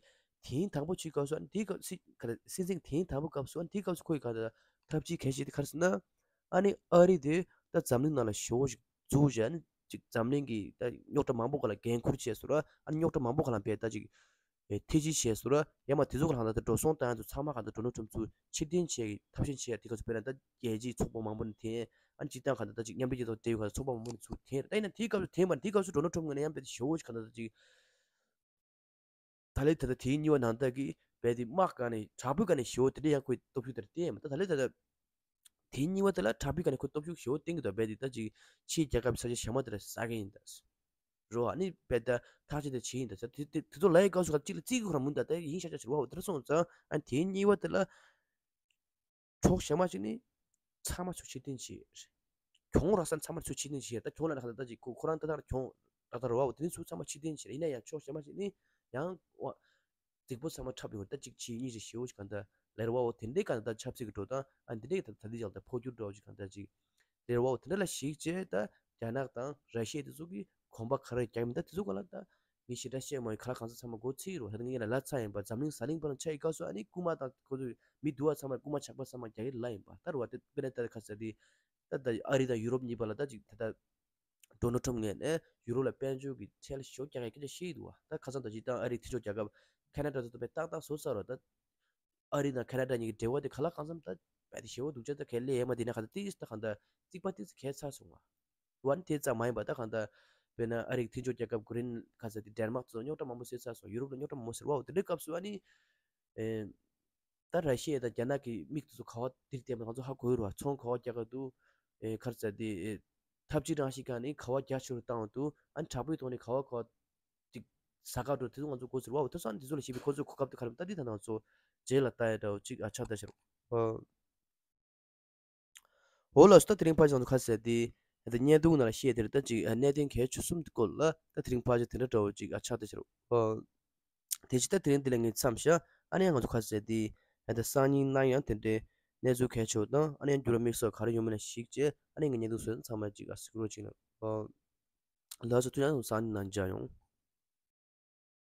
དེང་དང་པོ་ཅིག་སྐབས་སུ་ཨ་ནི་དེའི་སྐབས་སྲིད་ག་རེ་སྲིད་འཛིན་དེང་དང་པོ་སྐབས་སུ་ཨ་ནི་དེའི་སྐབས་སུ་ཁོ་ཡི་ག་ད་ཐབས་ཇུས་གལ་ཆེ་དེ་ག་རེ་ཟེར་ན། ཨ་ནི་ཨ་རི་དེ་ད་འཛམ་གླིང་ནང་ལ་ཞེ་པོ་ཞིག་འཛུགས་བྱས་ཨ་ནི་ཅིག་འཛམ་གླིང་གི་ད་རྙོག་དྲ་མང་པོ་ག་ལ་འགན་འཁུར་བྱས་སོང་ར། ཨ་ནི་རྙོག་དྲ་མང་པོ་ག་ལ་བས་ད་ཅིག་ཨེ་ཐེ་ཇུས་བྱས་སོང་ར། ཡང་མ་དེ་ཚོ་ག་ལ་ད་འགྲོ་སོང་བཏང་ཡ་ཚོ་ཚང་མ་ག་ད་ཌོ་ནལ་ཊམ་ཚུར་ཕྱིར་འཐེན་བྱས་ཀྱི་ཐབས་ཤེས་བྱས་ཡ་དེ་ག་ཚོ་དཔེར་ན་ད་རྒྱལ་སྤྱིའི་ཚོགས་པ་མང་པོ་ནས་འཐེན། ཨ་ནི་སྤྱིར་བཏང་ག་ད་ད་ཅིག་མཉམ་འབྲེལ་རྒྱལ་ཚོགས་དེ་ག་ཚོགས་པ་མང་པོ་ནས་ཚུར་འཐེན་ར། ད་ཡིན་ན་དེའི་སྐབས་སུ་འཐེན་པ་ནི་དེའི་སྐབས་སུ་ཌོ་ནལ་ཊམ་ངོས་ནས་ཡང་རྦད་དེ་ཞེ་པོ་ཞིག་ག་ད་ད་ཅིག་ད་ལས་ད་ལྟ་དེའི་གཉིས་པ་ནང་ལྟར་གྱི་རྦད་དེ་དམག་སྒང་ནས་དྲག་པོའི་སྒང་ནས་ཞེ་པོ་དེ་འདྲ་ཡང་ཁོའི་སྟོབས་ཤུགས་དེར་བརྟེན་མ་ད་ད་ལས་ད་ལྟ་དེའི་གཉིས་པ་དེ་ལ་དྲག་པོའི་སྒང་ནས་ཁོའི་སྟོབས་ཤུགས་ཞེ་པོ་བརྟེན་གྱི་འདུག་རྦད་དེ་ད་ཅིག་ཕྱིའི་རྒྱལ་ཁབ་ས་ཆ་གཞན་མ་དེ་ལ་ཟ་གི་ཡིན་ད་རོ། ཨ་ནི་རྦད་ད་ཐག་གཅོད་དེ་བྱེད་ཡིན་ད་ཟེར་དེ་དེ་དེ་ཚོ་ལ་ཡི་སྐབས་སུ་ག་གཅིག་ལ་རྩིས་ཀྱི་ཁོ་རང་མུན་ད་ད་ཡིན་ཤག་ཤག་ཟེར་བ་འོ་དེ་འདྲ་སོང་ཙང་ཨ་ནི་དེའི་གཉིས་པ་དེ་ལ། ཕྱོགས་གཞན་མ་ཞིག་ནི་ཚང་མ་ཚུར་ཕྱིར་འཐེན་བྱས། གྱོང་རག་ས་ཚང་མ་ཚུར་ཕྱིར་འཐེན་བྱས། ད་གྱོང་ལ་ནི་ག་ད་ད་ཅིག་ཁོ་ཁོ་རང་ད་ད་གྱོང་རག་ད་ར་བ་འོ་དེ་ནི་ཚུར་ཚང་མ་ཕྱིར་འཐེན་བྱས། ཡིན་ན་ཡང་ཕྱོགས་གཞན་མ་ཞིག་ནི་ཡང་བ་རྫིག་པོ་ཚང་མ་འཁྲབ་ཡོང་ད་ཅིག་ཕྱིར་གཉིས་ཞིག་ཞེ་པོ་ཞིག་ག་ད་ལེར་བ་འོ་དེ་འདྲའི་ག་ད་ད་ཆབ་སྲིད་ཀྱི་འགྲོ་སྟངས་ཨ་འདི་འདྲའི་ག་ད་ད་འདི་ཅག་ད་འཕོ་འགྱུར་འགྲོ་ཞིག་ག་ད་ཅིག་ལེར་བ་འོ་དེ་འདྲ་ལ་གཞིགས་བྱས་ད་རྒྱ་ནག་དང་ར་ཤི་ཡ་དེ་ཚོ་གི་གོམ་པ་ག་རེ་རྒྱག་མིན་ད་དེ་ཚོ་ག་ལ་ད། ངས་ཞེ་དྲག་བཤད་མ་ཡོང་། ག་ལ་གང་ས་ཚང་མ་མགོ་ཚོས་རོ། ད་ངས་ལ་ལ་ཚ་ཡིན་པ་འཛམ་གླིང་ཟ་ལིང་པ་ལ་ཆ་ཡི་སྐབས་སུ་ཨ་ནི་རྐུ་མ་དང་ཁོ་ཚོ་མི་སྡུག་པ་ཚང་མ་རྐུ་མ་ཇག་པ་ཚང་མ་རྒྱག་གི་ལ་ཡིན་པ་ད་རུ་བ་དེ་དཔེར་ན་ད་ཁ་ས་དེ་ད་ད་ཨ་རི་དང་ཡུ་རོབ་གཉིས་པ་ལ་ད་ཅིག་ད་ད་ཌོ་ནལ་ཊམ་ངོས་ནས་ཡུ་རོབ་ལ་དཔལ་འབྱོར་གྱི་ཁྲལ་ཞོ་རྒྱག་ཡ་སྐད་ཆ་བཤད་ཀྱི་འདུག་བ། ད་ཁ་སང་ད་ཅིག་ད་ཨ་རི་འཐུས་ཤོར་རྒྱལ་ཁབ་ཁེ་ན་ཌ་ཚོ་ད་དཔེ་ཏག་ཏག་བཟོ་ཚར་རོ། ད་ཨ་རི་དང་ཁེ་ན་ཌ་གཉིས་ཀྱི་འབྲེལ་བ་དེ་ག་ལ་གང་འཚམ་ད་དཔེ་དེ་ཞེ་པོ་འདུག་ཅག་ད་གལ་ལེ་ཡ་མ་དེ་ན་ག་ད་ཏིས་ད་གང་ད་རྩིག་པ་ཏིས་གས་ཚར་སོང་བ། འོ་ཨ་ནི་དེ་ཙམ་མ་ཡིན་པ་ད་གང་ལྟར་དཔེར་ན་ཨ་རིའི་མཐུན་ཕྱོགས་རྒྱལ་ཁབ་གྷི་རིན་ཁ་ས་དེ་ཌེན་མཱག་ཚོ་རྙོག་དྲ་མང་པོ་བཟོས་ཚར་སོང་། ཡུ་རོབ་ལ་རྙོག་དྲ་མང་པོ་ཟེར་བའོ། དེ་འདྲའི་སྐབས་སུ་ཨ་ནི་ཨེ་ད་ར་ཤི་ཡ་དང་རྒྱ་ནག་གི་མིག་དེ་ཚོ་ག་བ་དེར་བལྟས་པ་ང་ཚོ་ཧ་གོ་ཡོད་རེད་བ། ཚོང་ག་བ་རྒྱག་ག་འདུག་ཨེ་ཁ་ས་དེ་ཨེ་ཐབས་ཇུས་རང་བཞིན་གང་ནི་ག་བ་རྒྱག་ཆོག་རུ་བཏང་བ་འདུག་ཨ་ནི་དྲག་པོའི་ཐོག་ནས་ག་བ་ག་བ་ཅིག་ཟ་ག་འགྲོ་དེ་ཚོ་ང་ཚོ་གོ་ཟེར་བའོ། དེ་ཚོ་ཨ་ནི་དེ་ཚོ་ལ་ཞིབ་པའི་ཁོ་ཚོའི་གོ་སྐབས་དེ་ག་རེ་ད་དེ་ད་ང་ཚོ་རྗེས་ལ་ལྟ་ཡ་འདྲ་བོ་ཅིག་ཨ་ཆགས་ད་ཤར། འོ་ལགས་སོ། ད་དེ་རིང་ཕལ་ཆེར་ང་ཚོ་ཁ་གསལ་དེ་ད་བརྙན་ཐུང་ནང་ལ་བཤད་དེ་རེད། ད་ཅིག་གནད་དོན་གལ་ཆེ་གསུམ་དེ་སྐོར་ལ་ད་དེ་རིང་ཕལ་ཆེར་དེ་འདྲ་འདྲ་བོ་ཅིག་ཨ་ཆགས་ད་ཤར། ཨ་དེ་ཅི་ད་དེ་རིང་འདི་ལ་ངས་མཚམས་བཞག་ཨ་ནི་ཡང་ང་ཚོ་ཁ་གསལ་དེ་ད་སང་ཉིན་གནངས་ཡང་དེ་འདྲའི་གནས་ཚུལ་གལ་ཆེ་བ་དང་ཨ་ནི་ཡང་འགྱུར་བ་དམིགས་བསལ་ག་རེ་ཡོང་མིན་ལ་གཞིགས་བྱས་ཨ་ནི་ངས་བརྙན་ཐུང་བཟོས་ཚང་མ་ཅིག་ཨ་གཟིགས་རོགས་གྱིས་གནང་། ཨ་ལགས་སོ། ཐུགས་རྗེ་ཆེ། སང་ཉིན་ནང་མཇལ་ཡོང་།